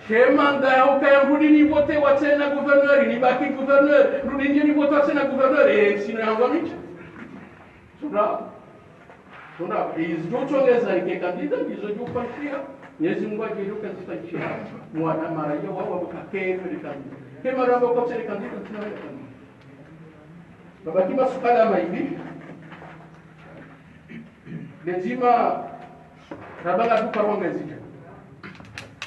She mandat ya ukaya ndrudi nivotewa tsena gouverneur, nibaki gouverneur, ndrudi ndje nivotewa tsena gouverneur, eh, sina yangu micha. Sura. Tuna, izo djo tsongeza ike candidat, izo djo fanyishiha, Mwenyezi Mungu adjaanlie ukaya zifanyishiha, mwana maraya wa, wa, wa, kakere le candidat. Ke maraya wa, wa, le candidat, tuna le candidat. Babaki masuala mayili, ledzima, rabanga tupa wanga zidja.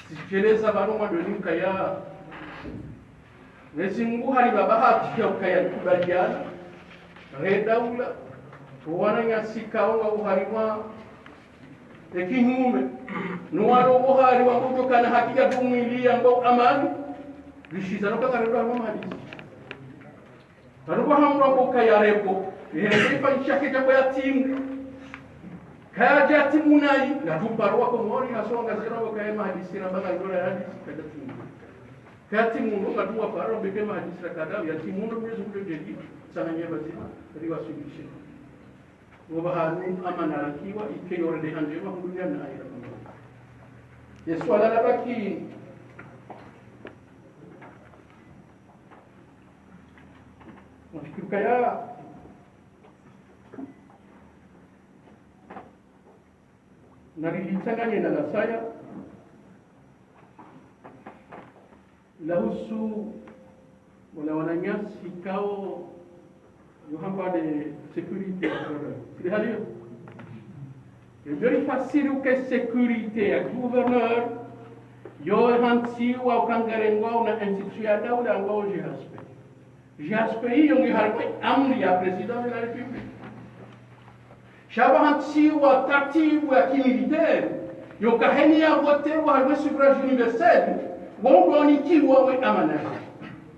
Zidjeleza bano mwadoni ukaya, Mwenyezi Mungu hali baba haki ya ukaya kubaliana, re daula, wananyasi kaonga uhariwa, ekinyume, nuwalo uhariwa mbojo kana haki ya dumwili ya mbo amani, rishiza no kaka redo hama mali. Karuba hamura mbo kaya rebo, ehe, ifanyisha ke jambo ya timu. Kaya ja timu nayi, na tuparwa Komori, haswa Ngazidja mbo kaya mahadisi, na banga ndola ya hadisi, kaja timu. Kati mundo ngatuwa paro beke mahadisi la kadawi, ya ti mundo mwezi kudo jadi, sana nyeba zima, riwa suluhishe. Ngoba hanu amana rakiwa, ike yore de hanje, ma hudunya na ayira. Ye swala la baki, mafikiri kaya, narilitsanganye na la saya, lahusu wala wananyasi kao yo hamba de sécurité ya gouverneur. Sili haliyo? Ebyo rifasiri uke sécurité ya gouverneur, yo hantsiwa ukangarengwa una institution ya daula ambao G H P. G H P iyo ngi harumwa amri ya président de la République. Sha ba hantsiwa taratibu ya kimilitaire, yo kaheni ya votewa harumwa suffrage universel, wo ndo nikiwa we amana.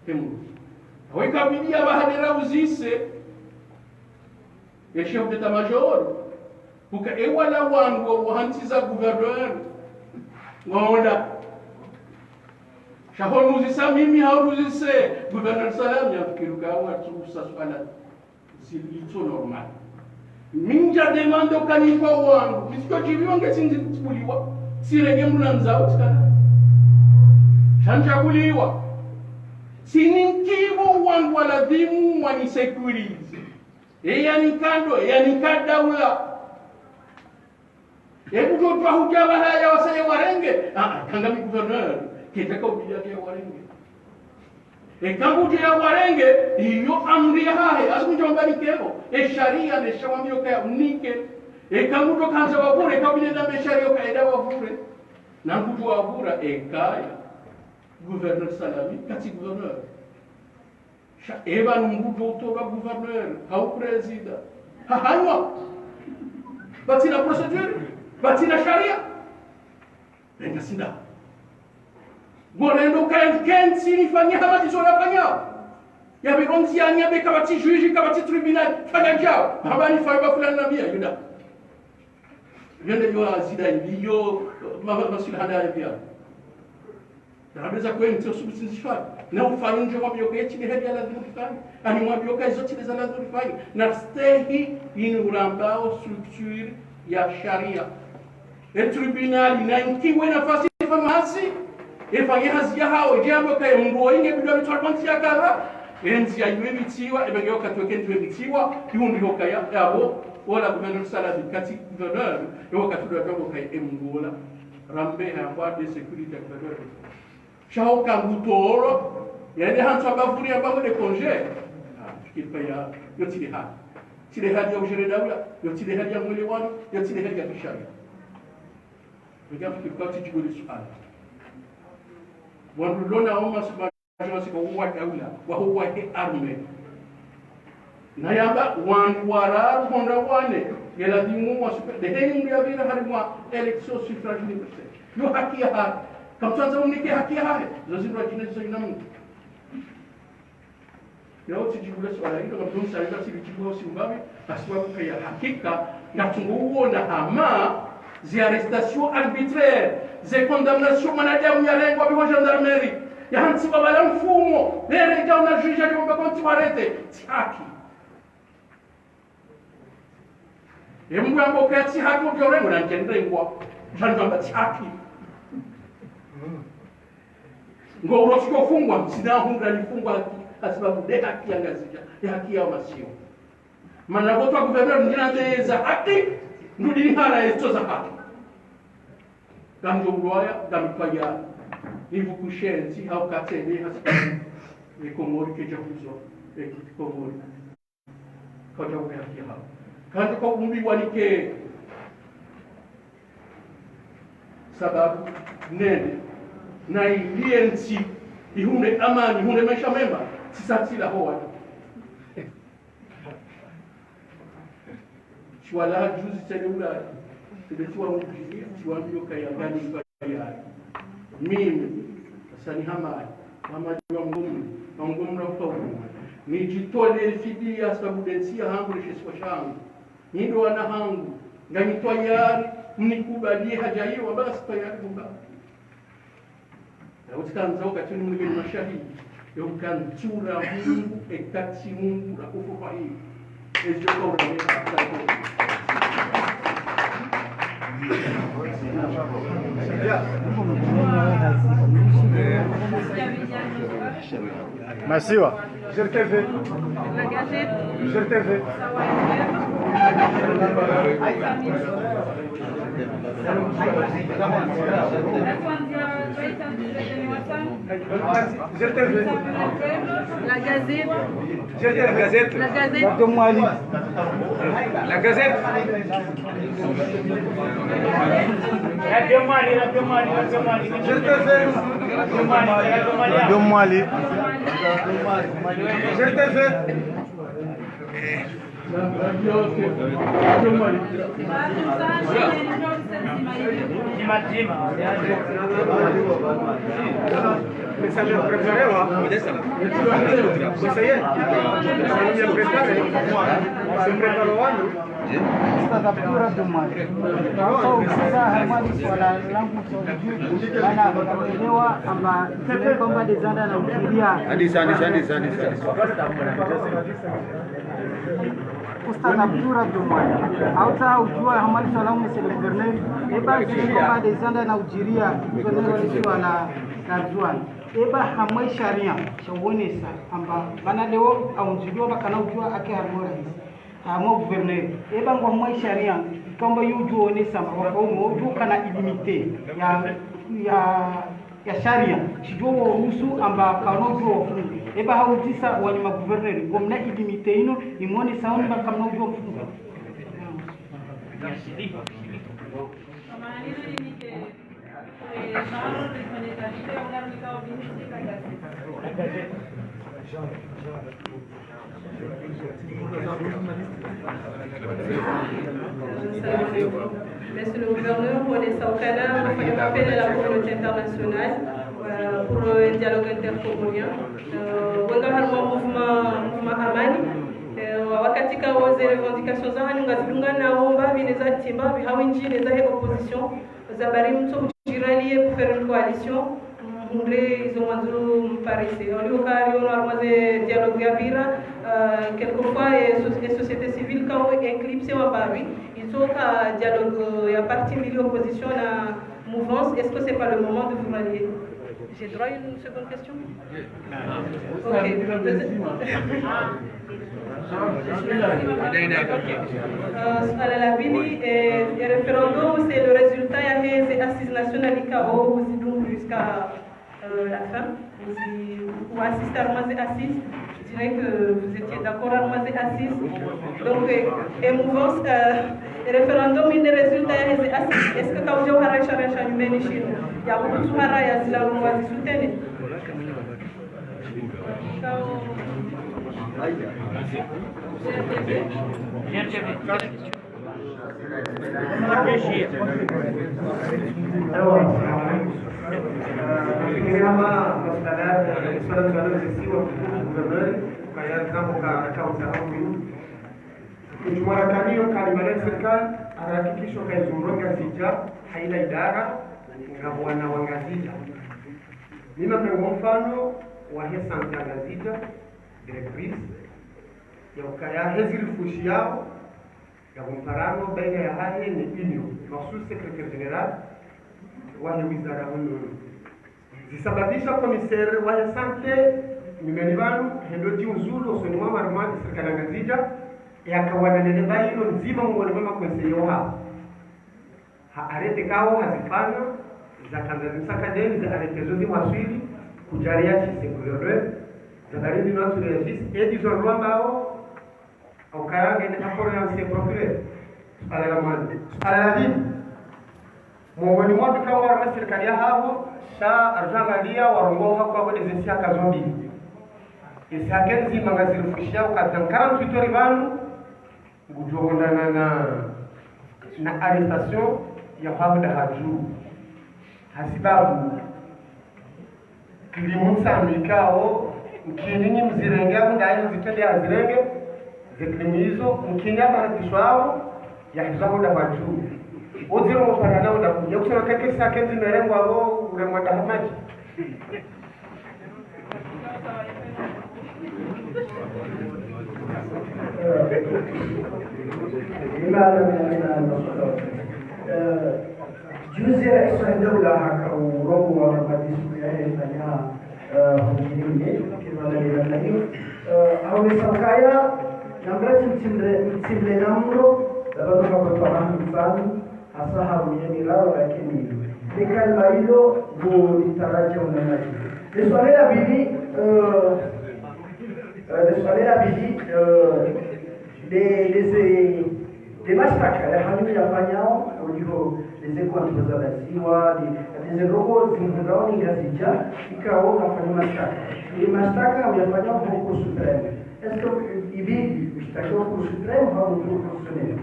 Hemu. Awe kabidi ya bahadera uzise, ye chef d'état-major, uka ewala wandru wa hantsiza gouverneur, waonda. Sha ho nuzisa mimi, hau nuzise gouverneur Salami, ya fikiri uka wa tsusa swala. Zilitso normal. Mi ndja demande uka nikwa wangu, mi siko djibiwa nge tsi ndzi kuliwa, tsirenge muna ndzao tsikana. Sha ndja kuliwa. Tsinikiwa wangu wa ladhimu wani sécuriser. Eya ni kado, eya ni kadaula. Ekujo twa hudja bahaya wasaye warenge. Ah, ah, kanga mi gouverneur, kedja ka ubidi ya warenge. Eka ngudjo ya warenge, iyo amri ya hahe, asu kunja wambani kero. E sharia ne sha wambiyo kaya unike. Eka ngudjo kandza wavure, eka ubidi na me sharia uka eda wavure. Na ngudjo wavura, ekaya. Gouverneur Salami, katsi gouverneur. Sha, eba nungu douto ba gouverneur, hau président. Ha, hanywa. Batsina procédure, batsina sharia. Benga sinda. Ngorendo kaya nkentsi nifanye hama ndizo nafanya. Ya bironzi ya nya beka batsi juge, ka batsi tribunal, fanya djao. Haba nifanye ba fulani na mia, yuda. Yende yo azida yo, ma, ma, maswila handa ya pia. Na rabeza kwe nti osubu sinzifanya. Na ufanye nje mwambio ke tsi de hali ya lazimu rifanye. Ani mwambio ka izo tsi de za lazimu rifanye. Na stehi ini urambao structure ya sharia. E tribunal na nkiwe nafasi ifanye hazi. Ifanye hazi ya hao. Djambo ka ye mndru inge bidwa mitwa kwanti ya kara. Enzi ya iwe mitiwa. Ebe nge wakati weke nziwe mitiwa. Yundi ho kaya. Yabo. Ola gouverneur Salami katsi gouverneur, yo wakati ndo yatamba uka ye mndru ola, rambe hamba de sécurité ya gouverneur. Sha ho ka ngutolwa, yende hantswa bavuri yamba de congé. Ah, fikiri paya, yo tsi de hali. Tsi de hali ya ujere daula, yo tsi de hali ya mwelewano, yo tsi de hali ya kisharia. Ngamfikiri ka tsi djibu li suala. Wandru lona oma suba Wasi ko uwa daula, wa uwa he armée. Na yamba wandru wararu hondra wane, ngelazimu wasupe, de heni mndru yapvira harimwa élection suffrage universel. Yo haki yahahe. Kamtsandza unike haki yahahe. Zo zindru wadjine zo ina mndru. Yo tsidjibu le suala lilo, kamtsu msaada silidjibu wa simbapvi, hasibabu kaya hakika, ngatsungo uona hama, ze arrestation arbitraire, ze condamnation mwanadamu yarengwa pviho gendarmerie, yahantsiwa pvala mfumo, lere djau na juge aliomba konti warete, tsi haki. Ye mndru yamba ukaya tsi haki udjo rengwa na ndje ndrengwa. Sha namba tsi haki. Ngo urosi ko fungwa, mtsina hundra nifungwa haki, hasibabu de haki ya Ngazidja, de haki ya wamasiwa. Mana kotwa gouverneur ndjina nde za haki, ndudi nihara ezo za haki. Ngamdjo ulwaya, ngamipvaya, nivukushe ntsi, hau katsene, hasibabu, ye Komori kedja huzwa, ye Komori. Kadja uke haki yahawo. Kandjo ka umbi wanike. Sababu, nende, na iliye ntsi, ihundre amani, ihundre maesha mema, tsisa tsila ho wana. Shiwala juzi tsele ula, tsele tsiwa mujiri, tsiwa mbiyo kaya ngani. Yaani, mimi, Hasani Hamadi, Hamadi wa Ngombe, wa Ngombe wa Mfaume, nidjitole fidiya sababu de ntsi yahangu ne shisiwa shangu. Nindo wana hangu, ngami twayari, mnikubaliye hadja iyo, wamba ngasi twayari mba. Na utsikanza wakati ni mlike ni mashahidi. Yo kantsura Mungu, ekatsi Mungu, la kufu fahimu. Ezio kwa urame, Masiwa. G R T V. La Gazette. G R T V. G R T V. La Gazette. G R T V. La Gazette. La Gazette. Radio Mwali. La Gazette. Radio Mwali, Radio Mwali, Radio Mwali. G R T V. Radio Mwali. G R T V. Message préparé, wa? Essaye. Essaye préparé. C'est préparé, wa? Ustadh Abdou Radio Mwali. Sasa, sasa, hamadi swala langu. Mana, elewa amba zile komba de zanda na ufikiria. Hadisa, hadisa, hadisa, hadisa, hadisa. Ustadh Abdou Radio Mwali. Hautsaha udjua hamadi swala langu, monsieur le gouverneur. Eba zile komba de zanda na ufikiria, gouverneur wa lisiwa la, la Ndzuani. Eba hamwe sharia, shawonesa, amba, mana leo, aunjiliwa bakana udjua ake harumwa rais. Hamwe gouverneur. Eba ngwa hamwe sharia, ikamba yo udjo onesa amba wafaume, udjo kana illimité ya, ya, ya sharia. Shidjo waruhusu amba kana udjo wafunga. Eba haudzisa wanyu ma gouverneur, ngomna illimité inu, imwonesa amba kana udjo wafunga. Monsieur le gouverneur, on est au Canada, on fait appel à la communauté internationale, euh, pour un dialogue intercomorien. Euh, wanga harumwa mouvement, mouvement Amani. Euh, wakati ka wo ze revendications zahanyu ngazidungana wo mbapvi ne za timba, pvi hawindji ne za he opposition. Zabari mtso kujiraliye pour faire une coalition, mhundre izo mwandzo mparise. Oli okari ono harumwa ze dialogue yapvira, euh, quelquefois, eh, so-, eh, société civile, quand on éclipse wa mbapvi, izo ka dialogue, euh, ya parti mbili opposition na mouvance, est-ce que c'est pas le moment de vous rallier ? J'ai droit à une seconde question ? Ok. Euh, suala la pvili, eh, eh, référendum, c'est le résultat ya heze assises nationales ikao huzidungu jusqu'à, euh, la fin. Huzi-, hu assiste harumwa ze assises. Je dirais que vous étiez d'accord harumwa ze assises. Donc, eh, eh, mouvance, euh, référendum, ine résultat ya heze assises. Est-ce que kaudja uhara sharia sha nyumeni shinu? Ya kuhusu hara ya zila longwa zi soutenir. Mdjumwarakaniyo kalimana ya serikali, arahakikisho kayizunguha Ngazidja, hayina idara, ngapvo wana wa Ngazidja. Mimi mrengo mfano wahe centre ya Ngazidja, directrice, ya ukaya hezi rifushi yao, ya mparano baina yahahe ne union, makhsus secrétaire général wahe wizara hunu. Zisababisha commissaire wahe santé nyumeni pvanu, hendo djiuzulu, osoni mwa marumani serikali ya Ngazidja, yakawana nene mbayino ndzima mngoni mwa makonseye wahawo. Ha arrêté kawo hazifanya, zakandza zimsakadeni, za arrêté zo zimwaswili, kudjariya shise gouverneur, za barindi no atsu réagisse, edi zo lwambao, ukaya ngena accord ya ancien procureur. Suala la mwandzo. Suala la pvili. Mongoni mwa bika wa na serikali yahawo, sha arudjangaliya warongoha kwapvo de zesihaka zo mbili. Esihaka ndzima Ngazidja rifushia ukaya quarante-huit heures pvanu, ngudjohondana na, na arrestation ya Hafidh Hadjou. Hasibabu, clinique ntsanu ikao, mkini nyi mzirenge, amu ndaye mzitende azirenge, ze clinique izo, mkini amba hadiswa awo, ya hizo amu nda Hadjou. Odziro mopara na uda kuja, kusema keke sa kenzi merengwa awo, urengwa nda hamaji. Imana, imana, imana. Eh, juzi rais wa daula haka urongoa mabadiliko ya hali ya, eh, hukirime, kibala ya namna hiyo. Eh, au misakaya, namna mtsimle, mtsimle namro, labda kwa kwa mfano, hasa harumia miraro yake ni. Ni kalima hilo, ngu litaraja unamaji. Ni swali la pvili, eh, eh, ni swali la pvili, eh, de, de ze, de mashtaka ya hanyu yafanyao, uliho, de ze kontra za laziwa, de, de ze rogo zimhundao ni Ngazidja, ikao hafanya mashtaka. De mashtaka yafanyao ho Cour suprême. Est-ce que ibidi mshtaki wa Cour suprême au Cour constitutionnelle?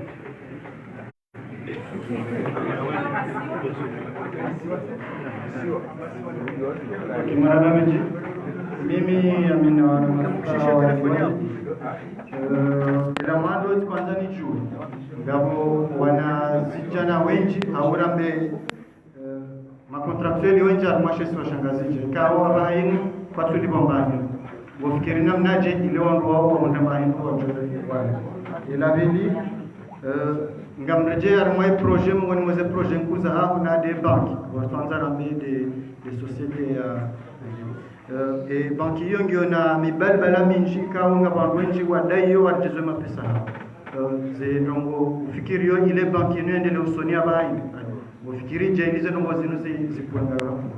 Kimara na miji, mimi amina wana masuala wa, eh, ila mwando tsi kwanza ni juu. Ngapvo wana zijana wenji, haurambe, eh, macontractuels wenji harumwa she isiwa sha Ngazidja. Ikao apvaha inu, kwatsu lipvo mbani. Ngofikiri namnaje ile wandru wao wahundra mahindu wadjo wale. Ela pvili, eh, ngamredjei harumwa ye projet, mongoni mwa ze projet nkuu zahaho na de banki. Watwandza rambe de, de société ya, eh, e banki iyo ngiyo na mibalbala minji, ikao ngapvo wandru wenji wadai iyo waredjezwe mapesa hawo. Eh, ze ndrongo ufikiriyo ile banki inu yendelee usoni apvaha inu. Ufikiri je, ile ze ndrongo zinu zi, zipvanga yo hafu.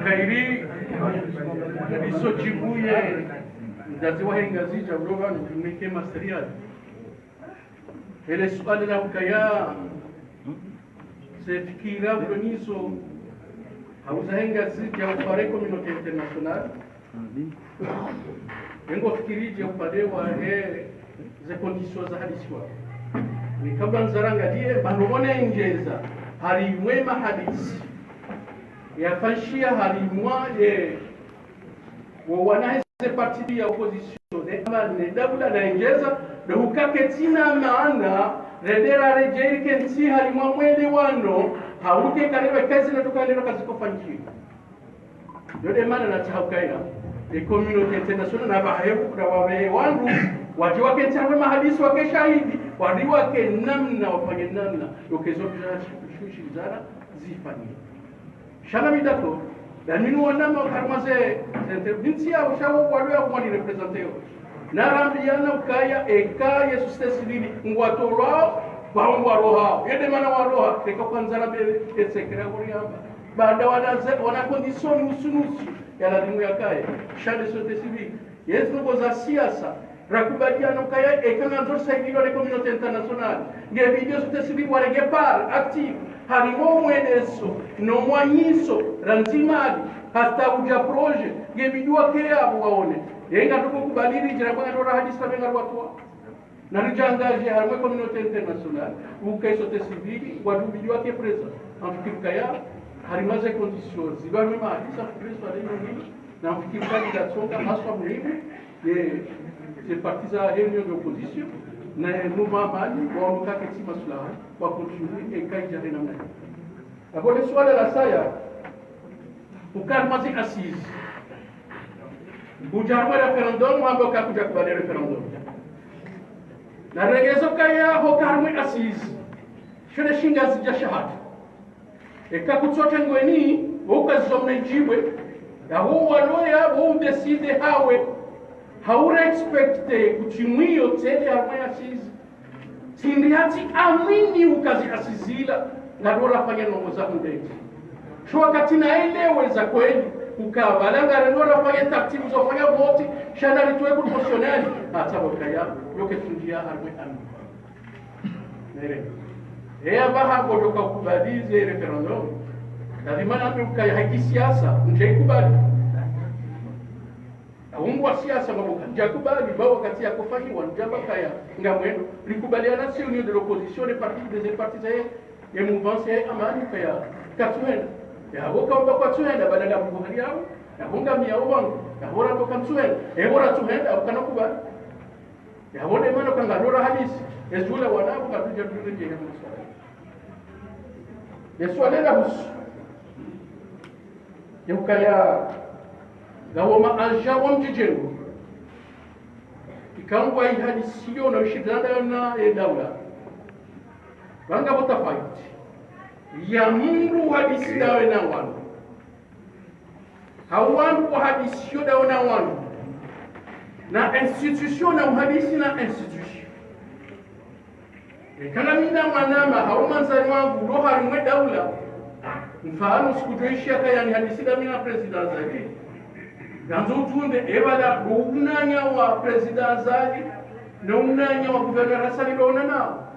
Kairi, iso djibuye, mzazi wahe Ngazidja, uroha, nike masriad. Ele suala la ukaya, ze fikira ulo nizo, hauza he Ngazidja upare communauté internationale. Engo fikiri je upare wahe ze conditions za hadisiwa. Ni kabla nizarangaliye, pvanu mone njeza, harimwa ye mahadisi yafanyishiha harimwa ye, wo wana he ze parti ya opposition, ne, ama ne daula na njeza, ndo hukaya ketsina maana, rendera redjeyi rikentsi harimwa mwelewano, hauke kareba kazi na tuka lero kazikofanyishiha. Yo de mana natsaha ukaya, e communauté internationale na pvahewu, na wapvehe wandru, wadje wakentsi harimwa mahadisi wake shahidi, wari wake namna, wafanye namna, yo kezo shushi zara, zifanyishihe. Sha na mi d'accord, na mi nuona ma harimwa ze, ze, ze, ntsi ya ushawo walo ya kumwani représenter yo. Narambiyana ukaya eka ye société civile ngwatolwao, pvao ngwarohao. Ye de mana waroha, eka kwanza na mbele, e secret ya koriamba. Baanda wana ze-, wana condition nusu nusu ya lazimu yakaye. Sha nde société civile. Yezi ndrongoo za siasa. Rakubaliana ukaya eka ngandzo risaidiwa ne communauté internationale. Nge bidi yo société civile warenge part active. Harimwa o mweneso, no mwanyiso, randzi mali, hata udja projet, nge bidi wake yapvo waone. Yenga tuko kubali ridjira kwa ngatora hadisi na benga rwatwa. Na ridjangadje harimwa e communauté internationale, uka e société civile, wadubidi wake présent. Namfikiri ukaya, harimwa ze conditions, ziba harimwa mahadisi, namfikiri ukaya, namfikiri ukaya, ila tsonga, haswa muhimu, ye, ze partis za réunion d'opposition, na, no mamani, waono ukaya ketsi maslaha, wa continuer, eka idja hena mna. Apvo le suala la saya, uka harimwa zi assises. Udja harimwa référendum, wamba uka kudja kubali référendum. Na regezo kaya ho harimwa assises. Shone shinga zidja shahada. Eka kutsote ngweni, uka zomne djibwe. Ya ho waloya, wo udécider hawe. Hau respecter, kutsi mwiyo, tsende harimwa assises. Tsindri hatsi amini uka zi assises zila, ngarora fanya ndrongoo za hundeti. Sho wakati naelewe za kweli, uka pvala ngarendora fanya taratibu zo fanya vote, sha na ritowe proportionnel, hata wakaya, yoke tsindria harimwa amini. Nere. Eya baha kodoka kubali ze référendum. Lazima nambe ukaya haki siasa, ndje kubali. Aumbu wa siasa mabuka, ndja kubali, ba wakati ya kufanyiwa, ndja bakaya, ngamwendo, rikubaliana si union de l'opposition, les partis, des partis, ye, ye mouvance, ye amani, kaya, katsuhenda. Ya boka mba kwatsuhenda, badala mbuhari yao, ya bonga miya uwangu, ya bora boka ntsuhenda, e bora tsuhenda, ukana kubali. Ya bone mano kanga lora hadisi, e zula wana, buka tudja tudje, ye suala la husu. Ye ukaya, ngawo ma agents wa mdjidjengo. Ikao ngwa ihadisiyo na ushirikiana na e daula. Pvanga pvo tafauti. Ya mndru uhadisi dawe na wandru. Hau wandru wahadisiyo dawe na wandru. Na institution na uhadisi na institution. Eka ngamina mwanama, hau mwandzani wangu, ulo harimwa e daula. Mfano, siku djo ishia kaya nihadisi dami na président Azali. Ngandzo utunde, e pvala, ndo unanya wa président Azali, no unanya wa gouverneur Hassan ndo unanao.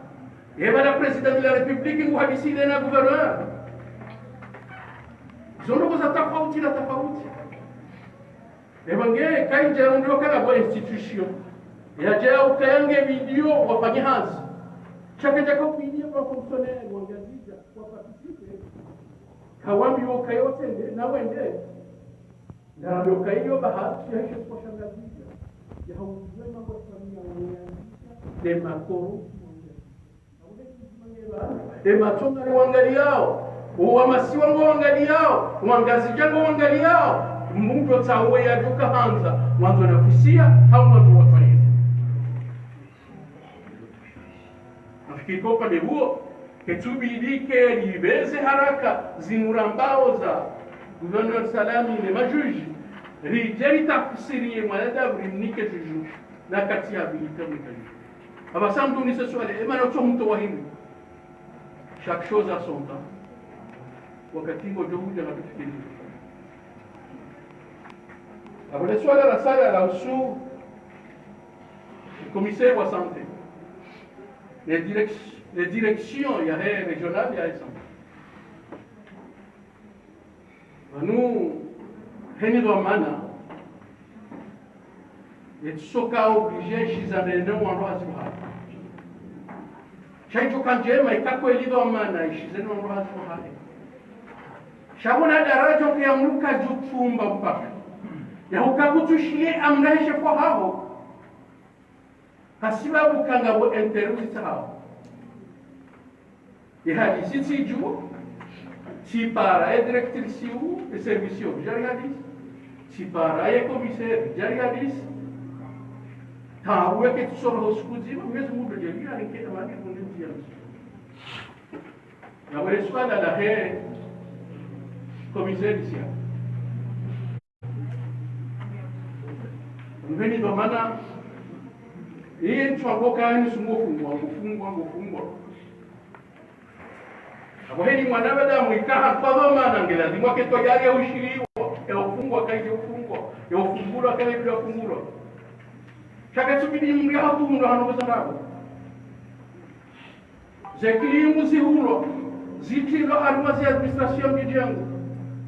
E pvala président de la République nguhadisi ile na gouverneur. Zo ndrongoo za tafauti na tafauti. Eba nge, kaidja rondoka na bo institution. Yadja ukaya nge bidi yo wafanye hazi. Sha kedjaka ubidi yo ba fonctionnaire wa Ngazidja wa participer. Kawambi wo kayo tsende, na wende. Ngarambio kayo bahati ya hishe kwa sha Ngazidja. Ya hauzwe ma kwa sha Ngazidja. Ne makoro. E matso ngari wangaliyao, o wamasiwa ngo wangaliyao, Wangazidja ngo wangaliyao, mndru tsawe yadjoka handza, wandzo na kusiya, hau wandzo wafanye. Nafikiri kwa upande huo, ketsubidi ke libeze haraka zinu rambao za gouverneur Salami ne majuji, ridje ritafsiriye mwanadamu rimnike juju, na kati ya habilité mwanadamu. Aba sa mndru nise suala, ema na utso mto wa hindri. Chaque chose a son temps. Wakati ngodjo udja ngatufikiri. Aba le suala la saya la husu commissaire wa santé. Les direc-, les directions ya he régional ya he santé. Pvanu, heni dhwamana, yetsoka obligé yishizane ne wandru hazi wahahe. Sha yitsoka ndjema, yika kweli dhwamana, yishizane ne wandru hazi wahahe. Sha pvo na daradja uke ya mndru kadjutumba mpaka. Ya uka kutsushiye amna heshe kwa haho. Hasibabu kanga bo intérêt uzitsaho. Ye hadisi tsidjuwa, tsipara ye directrice wu, ye service yo, djari hadisi. Tsipara ye commissaire, djari hadisi. Tabu yake tsoro ho suku ndzima, Mwenyezi Mungu djali, ya rike amani, mungu ndzia. Na wale suala la he commissaire sia. Mveni dhwamana, iye ntsu amboka yani sungofungwa, ngofungwa, ngofungwa. Apvo heni mwanadamu ikaha kwa dhwamana nge lazimu ake tayari ya ushiriwa, ya ufungwa kaidja ufungwa, ya ufungulwa kaidja ufungulwa. Sha kaitsubidi mndru ya hatu mndru hano kuzandrabo. Ze kilimu zihulwa, zitrilwa harumwa ze administration midjengo.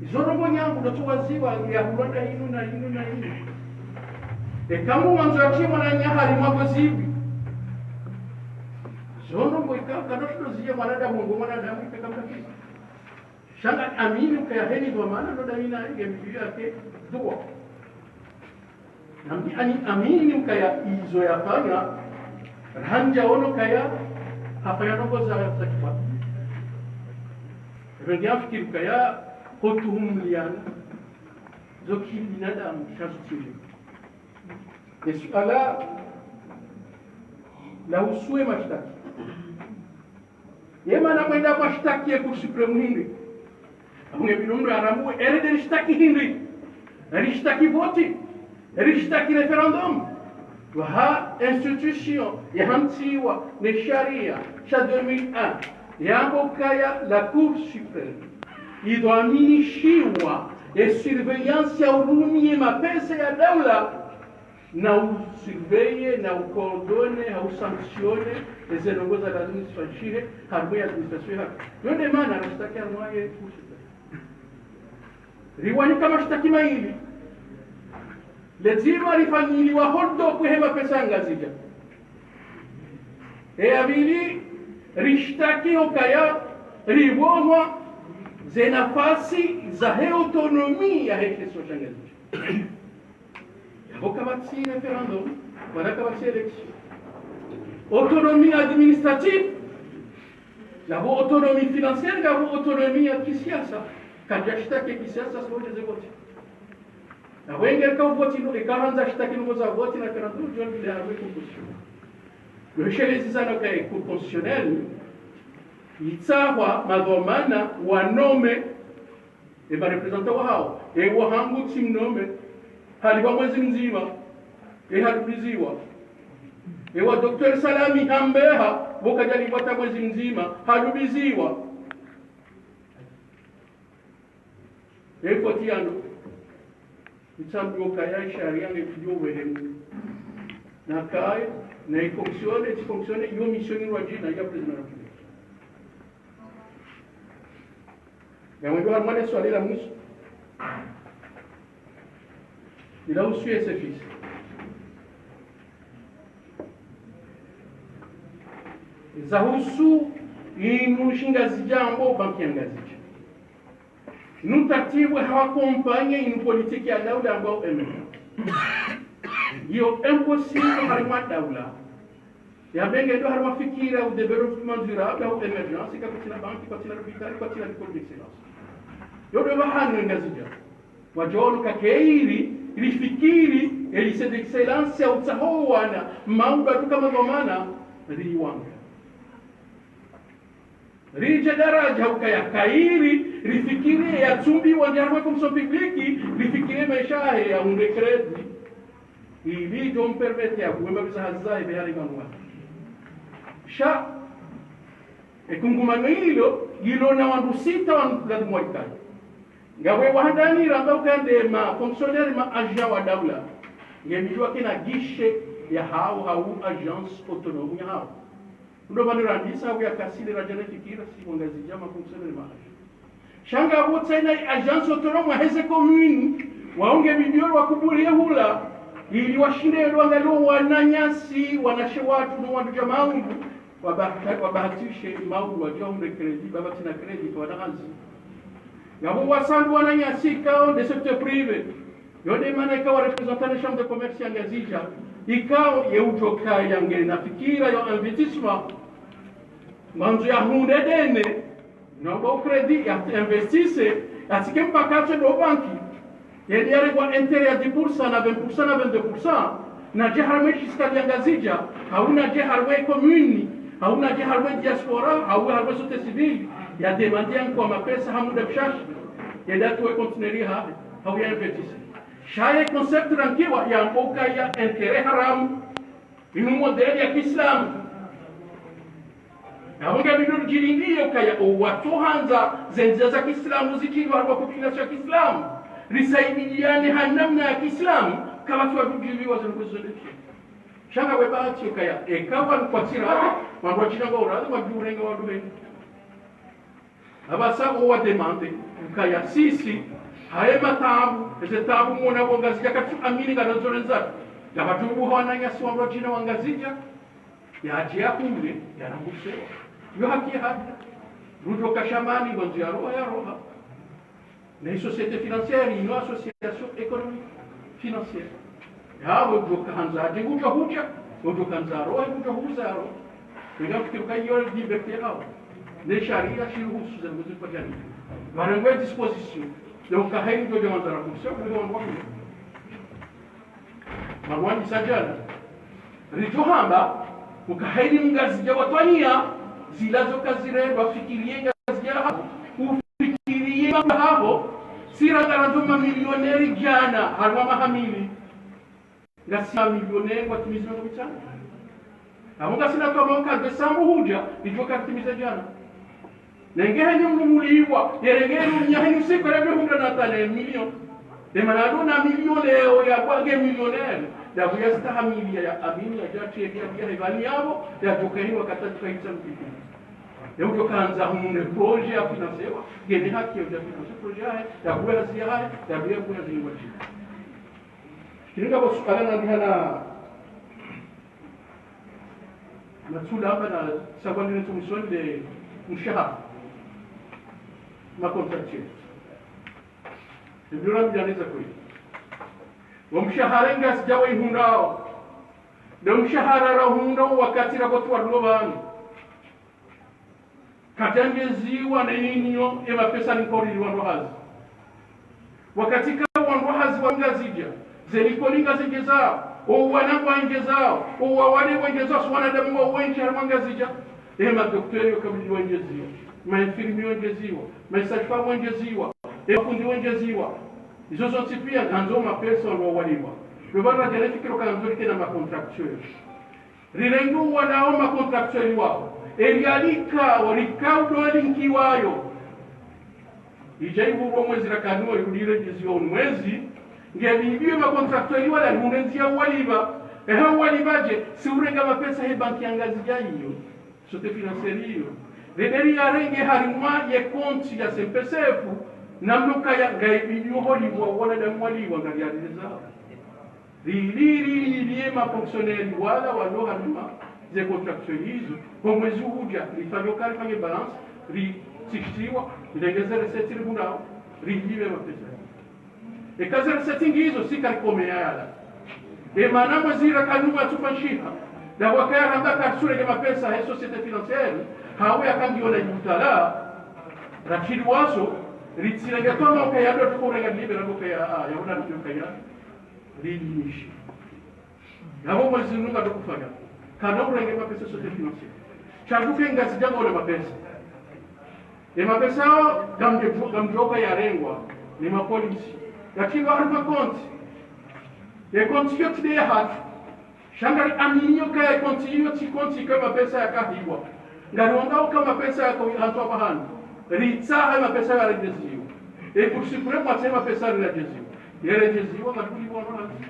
Izo ndrongoo nyangu ndo tsuwaziwa ya hulwa nda hinu na hinu na hinu. Eka mwandzo ya tsi mwananya harimwa ko zibi. Zo ndrongoo ika, kado tsudo ziya mwanadamu, ngo mwanadamu, ika kamwe kabisa. Sha ngamini ukaya heni dhwamana, ndo damina, nge mbiyo yake, dua. Nami ani amini ukaya izo yafanya, randzi yaono ukaya hafanya ndrongoo za, za kifwati. Ebe ngamfikiri ukaya hutuhumliyana, zo kibinadamu, sha zo tsi ndjema. Ye suala la uhusu ye mashtaki. Ye mana mwenda mashtaki ye Cour suprême hindri? Apvo nge bidi mndru arambuwe, ere nde rishtaki hindri? Rishtaki voti? Rishtaki référendum? Waha institution yahantsiwa ne sharia sha deux mille un, yamba ukaya la Cour suprême idhwaminishiwa ye surveillance ya urumia ye mapesa ya daula, na usurveiller, na ucoordonner, ha usanctionner, eze ndrongoo za lazimu zifanyishihe, harumwa ye administration yahe. Yo nde mana rashtaki harumwa ye Cour suprême. Riwanika mashtaki mayili. Ledzima rifanyiliwa hold-up he mapesa ya Ngazidja. Eya pvili, rishtaki ukaya ribomwa ze nafasi zahe autonomie yahe shisiwa sha Ngazidja. Yapvo kapvatsi référendum, wala kapvatsi élection. Autonomie administrative, yapvo autonomie financière, yapvo autonomie ya kisiasa. Kadja shitaki kisiasa, sipvo djeze voti. Yapvo enge ka uvoti no, eka handza shitaki no za voti na référendum, djo ndile apvo ye Cour constitutionnelle. Yo shelezi zana ka ye Cour constitutionnelle, itsahwa madhwamana wa nommer e ma représentants wahawo, e wahangu tsi mnommer, halipvwa mwezi mdzima, e halubiziwa. E wa Docteur Salami hambeha, pvo kadjalipvwa ta mwezi mdzima, halubiziwa. E voti yanu. Itsambiwa ukaya sharia nge kudjo wehemu. Na kaye, na ifonctionner, ifonctionner, iyo mission ni rwadjina, ya président de la République. Ngamwendo harumwa le swali la mwiso. Ila uhusu S F I. Zahusu inu shingazidja ambo banki ya Ngazidja. Inu taratibu ha wa accompagner inu politique ya daula ambo M F. Iyo impossible harimwa daula. Yambe nge ndo harimwa fikira u développement durable, u émergence, ka kwatsina banki, kwatsina lopitali, kwatsina école d'excellence. Yo ndo pvahanu Ngazidja. Wadjo ono ka kayiri, rifikiri, e lycée d'excellence ya utsaho wana, maudu atuka madhwamana, riwanga. Ridje daradja ukaya kayiri, rifikiri ya tsumbi wandja harimwa fonction publique, rifikiri maesha yahe ya hundre crédit. Ili idjo mpermettre ya kuwemba biza hazi zahe be hali manguwa. Sha, e kungumanyo ilo, ilo na wandru sita wandru lazimu walikane. Ngawe wa handani ramba ukaya nde ma fonctionnaire ma agent wa daula. Nge midjuwa kena guichet yahawo, hau agence autonome yahawo. Ndo pvanu randisa hau ya kasile radja na fikira, si wangazidja ma fonctionnaire ma agent. Sha ngapvo tsena agence autonome heze commune, wawo nge bidi yo wakubali ye hula, ili washinde yo wangaliye wananyasi, wanawashe watru, no wandru dja maundu, wabahata-, wabahatishe maundu wadja hundre crédit, ba pvatsina crédit, kawana hazi. Ngapvo wasandu wananyasi ikao nde secteur privé. Yo nde mana ikao représentant ne Chambre de Commerce ya Ngazidja, ikao ye udjo kaya nge na fikira yo investissement, mandzo ya hundre dene, na uba u crédit ya investisse, ya tsike mpaka tso ndo banki. Yende yarengwa intérêt ya dix pour cent na vingt pour cent na vingt-deux pour cent. Na dje harimwa fiscale ya Ngazidja, hau na dje harimwa commune, hau na dje harimwa diaspora, hau harimwa société civile, ya demander yankwa mapesa ha muda mshashi. Yende atowe conteneur ha, hau ya investisse. Sha ye concept rankiwa yambo ukaya intérêt haramu. Inu modèle ya kiislamu. Yapvo ngapvo ndo ridjilindiye ukaya owatsohandza ze ndzia za kiislamu zitrilwa harumwa population ya kiislamu, risaidiane ha namna ya kiislamu, kapvatsi wadjudjiviwa ze ndrongoo zizondeshe. Sha ngapvo bahati ukaya, eka wanu kwatsira, wandru wadjina ngwao radhi, wadjurenga wandru wengi. Apvasa owa demande, ukaya sisi, haye mataabu, eze taabu mwona wo Ngazidja katsu amini ngazidjo randza. Yapvatsu buha wananyasi wandru wadjina wa Ngazidja, yadje yahule, yarambusewa. Yo haki yahe. Rudjo kashamani, ngwandzo yaroha, yaroha. Na i société financière, inu association économique financière. Yapvo udjo kahandza adje ngudjo hudja, udjo kahandza yarohe ngudjo huza yarohe. Ngamfikiri ukaya iyo liberté yahawo. Ne sharia shiruhusu ze ndrongoo zifanyani. Pvarengwe disposition. Leo ukaya hayini ngudjo dja wandza la kurse, ngudjo wandru wa kule. Marwani sa djana. Ridjo hamba, ukaya hayini Mngazidja wa twaniya, zila zo kazirendwa, fikiriye Ngazidja hapvo, ufikiriye hapvo, sira ngarandzo mamilioneri djana, harumwa maha mili. Ngasi mamilioneri watimizi mitsanu. Apvo ngasina twamaa ukaya pesa mbu hudja, ridjo karitimiza djana. Nenge hayini mbu muliwa, yele nge inu mnya hayini usiku yele nge hundra na tane million. Emaana ndo na million leo ya kwa nge millionnaire. Yapvo yastahamili ya, ya amini yadja tsi ya, ya, ya hevani yapvo, yadjo kayi wakati yadjo kayi tsa mpiki. Yaudjo kahandza humune projet ya financewa, ngena haki yaudja financer projet yahe, yapvo ya hazi yahe, yapvo ya hazi yahe. Kilinga bo suala na ndihana. Na tsula amba na sababu nile tumusioni le mshahara. Ma contractuels. Ndura mdjaneza kweli. Wo mshahara Ngazidja wayihundrao. Ndo mshahara rahundrao wakati rapvo tsi wandru pvanu. Kadjangeziwa ne yinu ye mapesa likoli li wandru hazi. Wakati ka wandru hazi wa Ngazidja, ze likoli ngazengezao, owana ngwangezao, owawade wangezao, si wanadamu wa wendji harumwa Ngazidja. E madoktera yo kabili wangeziwa, ma infirmiers wangeziwa, ma sages-femmes wangeziwa, e mafundi wangeziwa. Izo zontsi pia ngandzo mapesa wandru wawaliwa. Leo pvanu radjana fikira ukaya ngandzo rike na ma contractuels. Rirenge owalawa ma contractuels wawo. Eri alika, orika udoli nkiwayo. Idja ivurwa mwezi rakanu, irudi iredjeziwa unu mwezi. Nge bibiwe ma contractuels wala, hunenzi ya uwaliwa. Ehe, uwaliwa dje, si urenga mapesa he banki ya Ngazidja iyo. Société financière iyo. Rederi yarenge harimwa ye konti ya C N P S F, namna ukaya ngayi bibiwe holiwa, wanadamu waliwa, ngari ya ridjeza. Ri, ri, ri, ri, ri, ye ma fonctionnaires wala walo harimwa ze contractuels izo, ho mwezi udja, rifanye ukaya rifanye balance, ritsishiwa, rirenge ze recettes rihundrao, riliwe mapesa. Eka ze recettes ngizo, si karikomeya yala. Emaana mwezi rakanu watsufanshiha, na wakaya ramba kartsurenge mapesa he société financière, hawe yakangiona yutala, ratili waso, ritsirenge toma ukaya ndo tukurenga libe, ramba ukaya, ah, ya una ndo ukaya. Lilimishi. Yapvo mwezi nunga ndo kufanya. Kana urenge mapesa société financière. Sha nduke Ngazidja ngona mapesa. E mapesa wo, ngamdjo-, ngamdjoka yarengwa, ni mapolisi. Lakini wa harumwa konti. E konti yo tsi nde yahatru. Sha ngari amini ukaya e konti iyo tsi konti ka mapesa yakahiwa. Ngari wonga uka mapesa yako hantswa pvahanu. Ritsaha mapesa yaredjeziwa. E kursi kure mwatse mapesa yaredjeziwa. Yaredjeziwa, ngari kuliwa no hazi.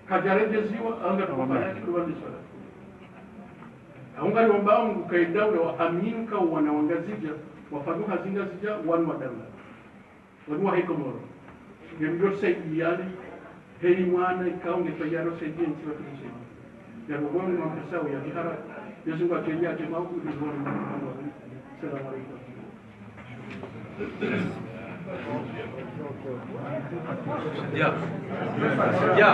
Kadjaredjeziwa, anga tukufanya kitu wandiswa. Aunga ni wamba Mungu kaida ule wa amini uka wana wa Ngazidja, wafanya hazi Ngazidja, wanu wa daula. Wanu wa he Komoro. Nge mdjo saidiyani, heni mwana ikao nge tayari saidiya ntsi wa tunisaidiya. Ya Mungu ni mapesa ya bihara, Mwenyezi Mungu atende atema huku, ni mwana wa Mungu. Salamu alaikum. Shadia. Shadia.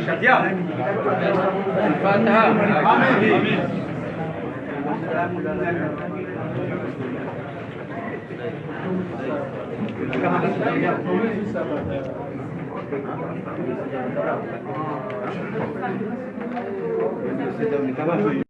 Shadia. Fatiha. Amin.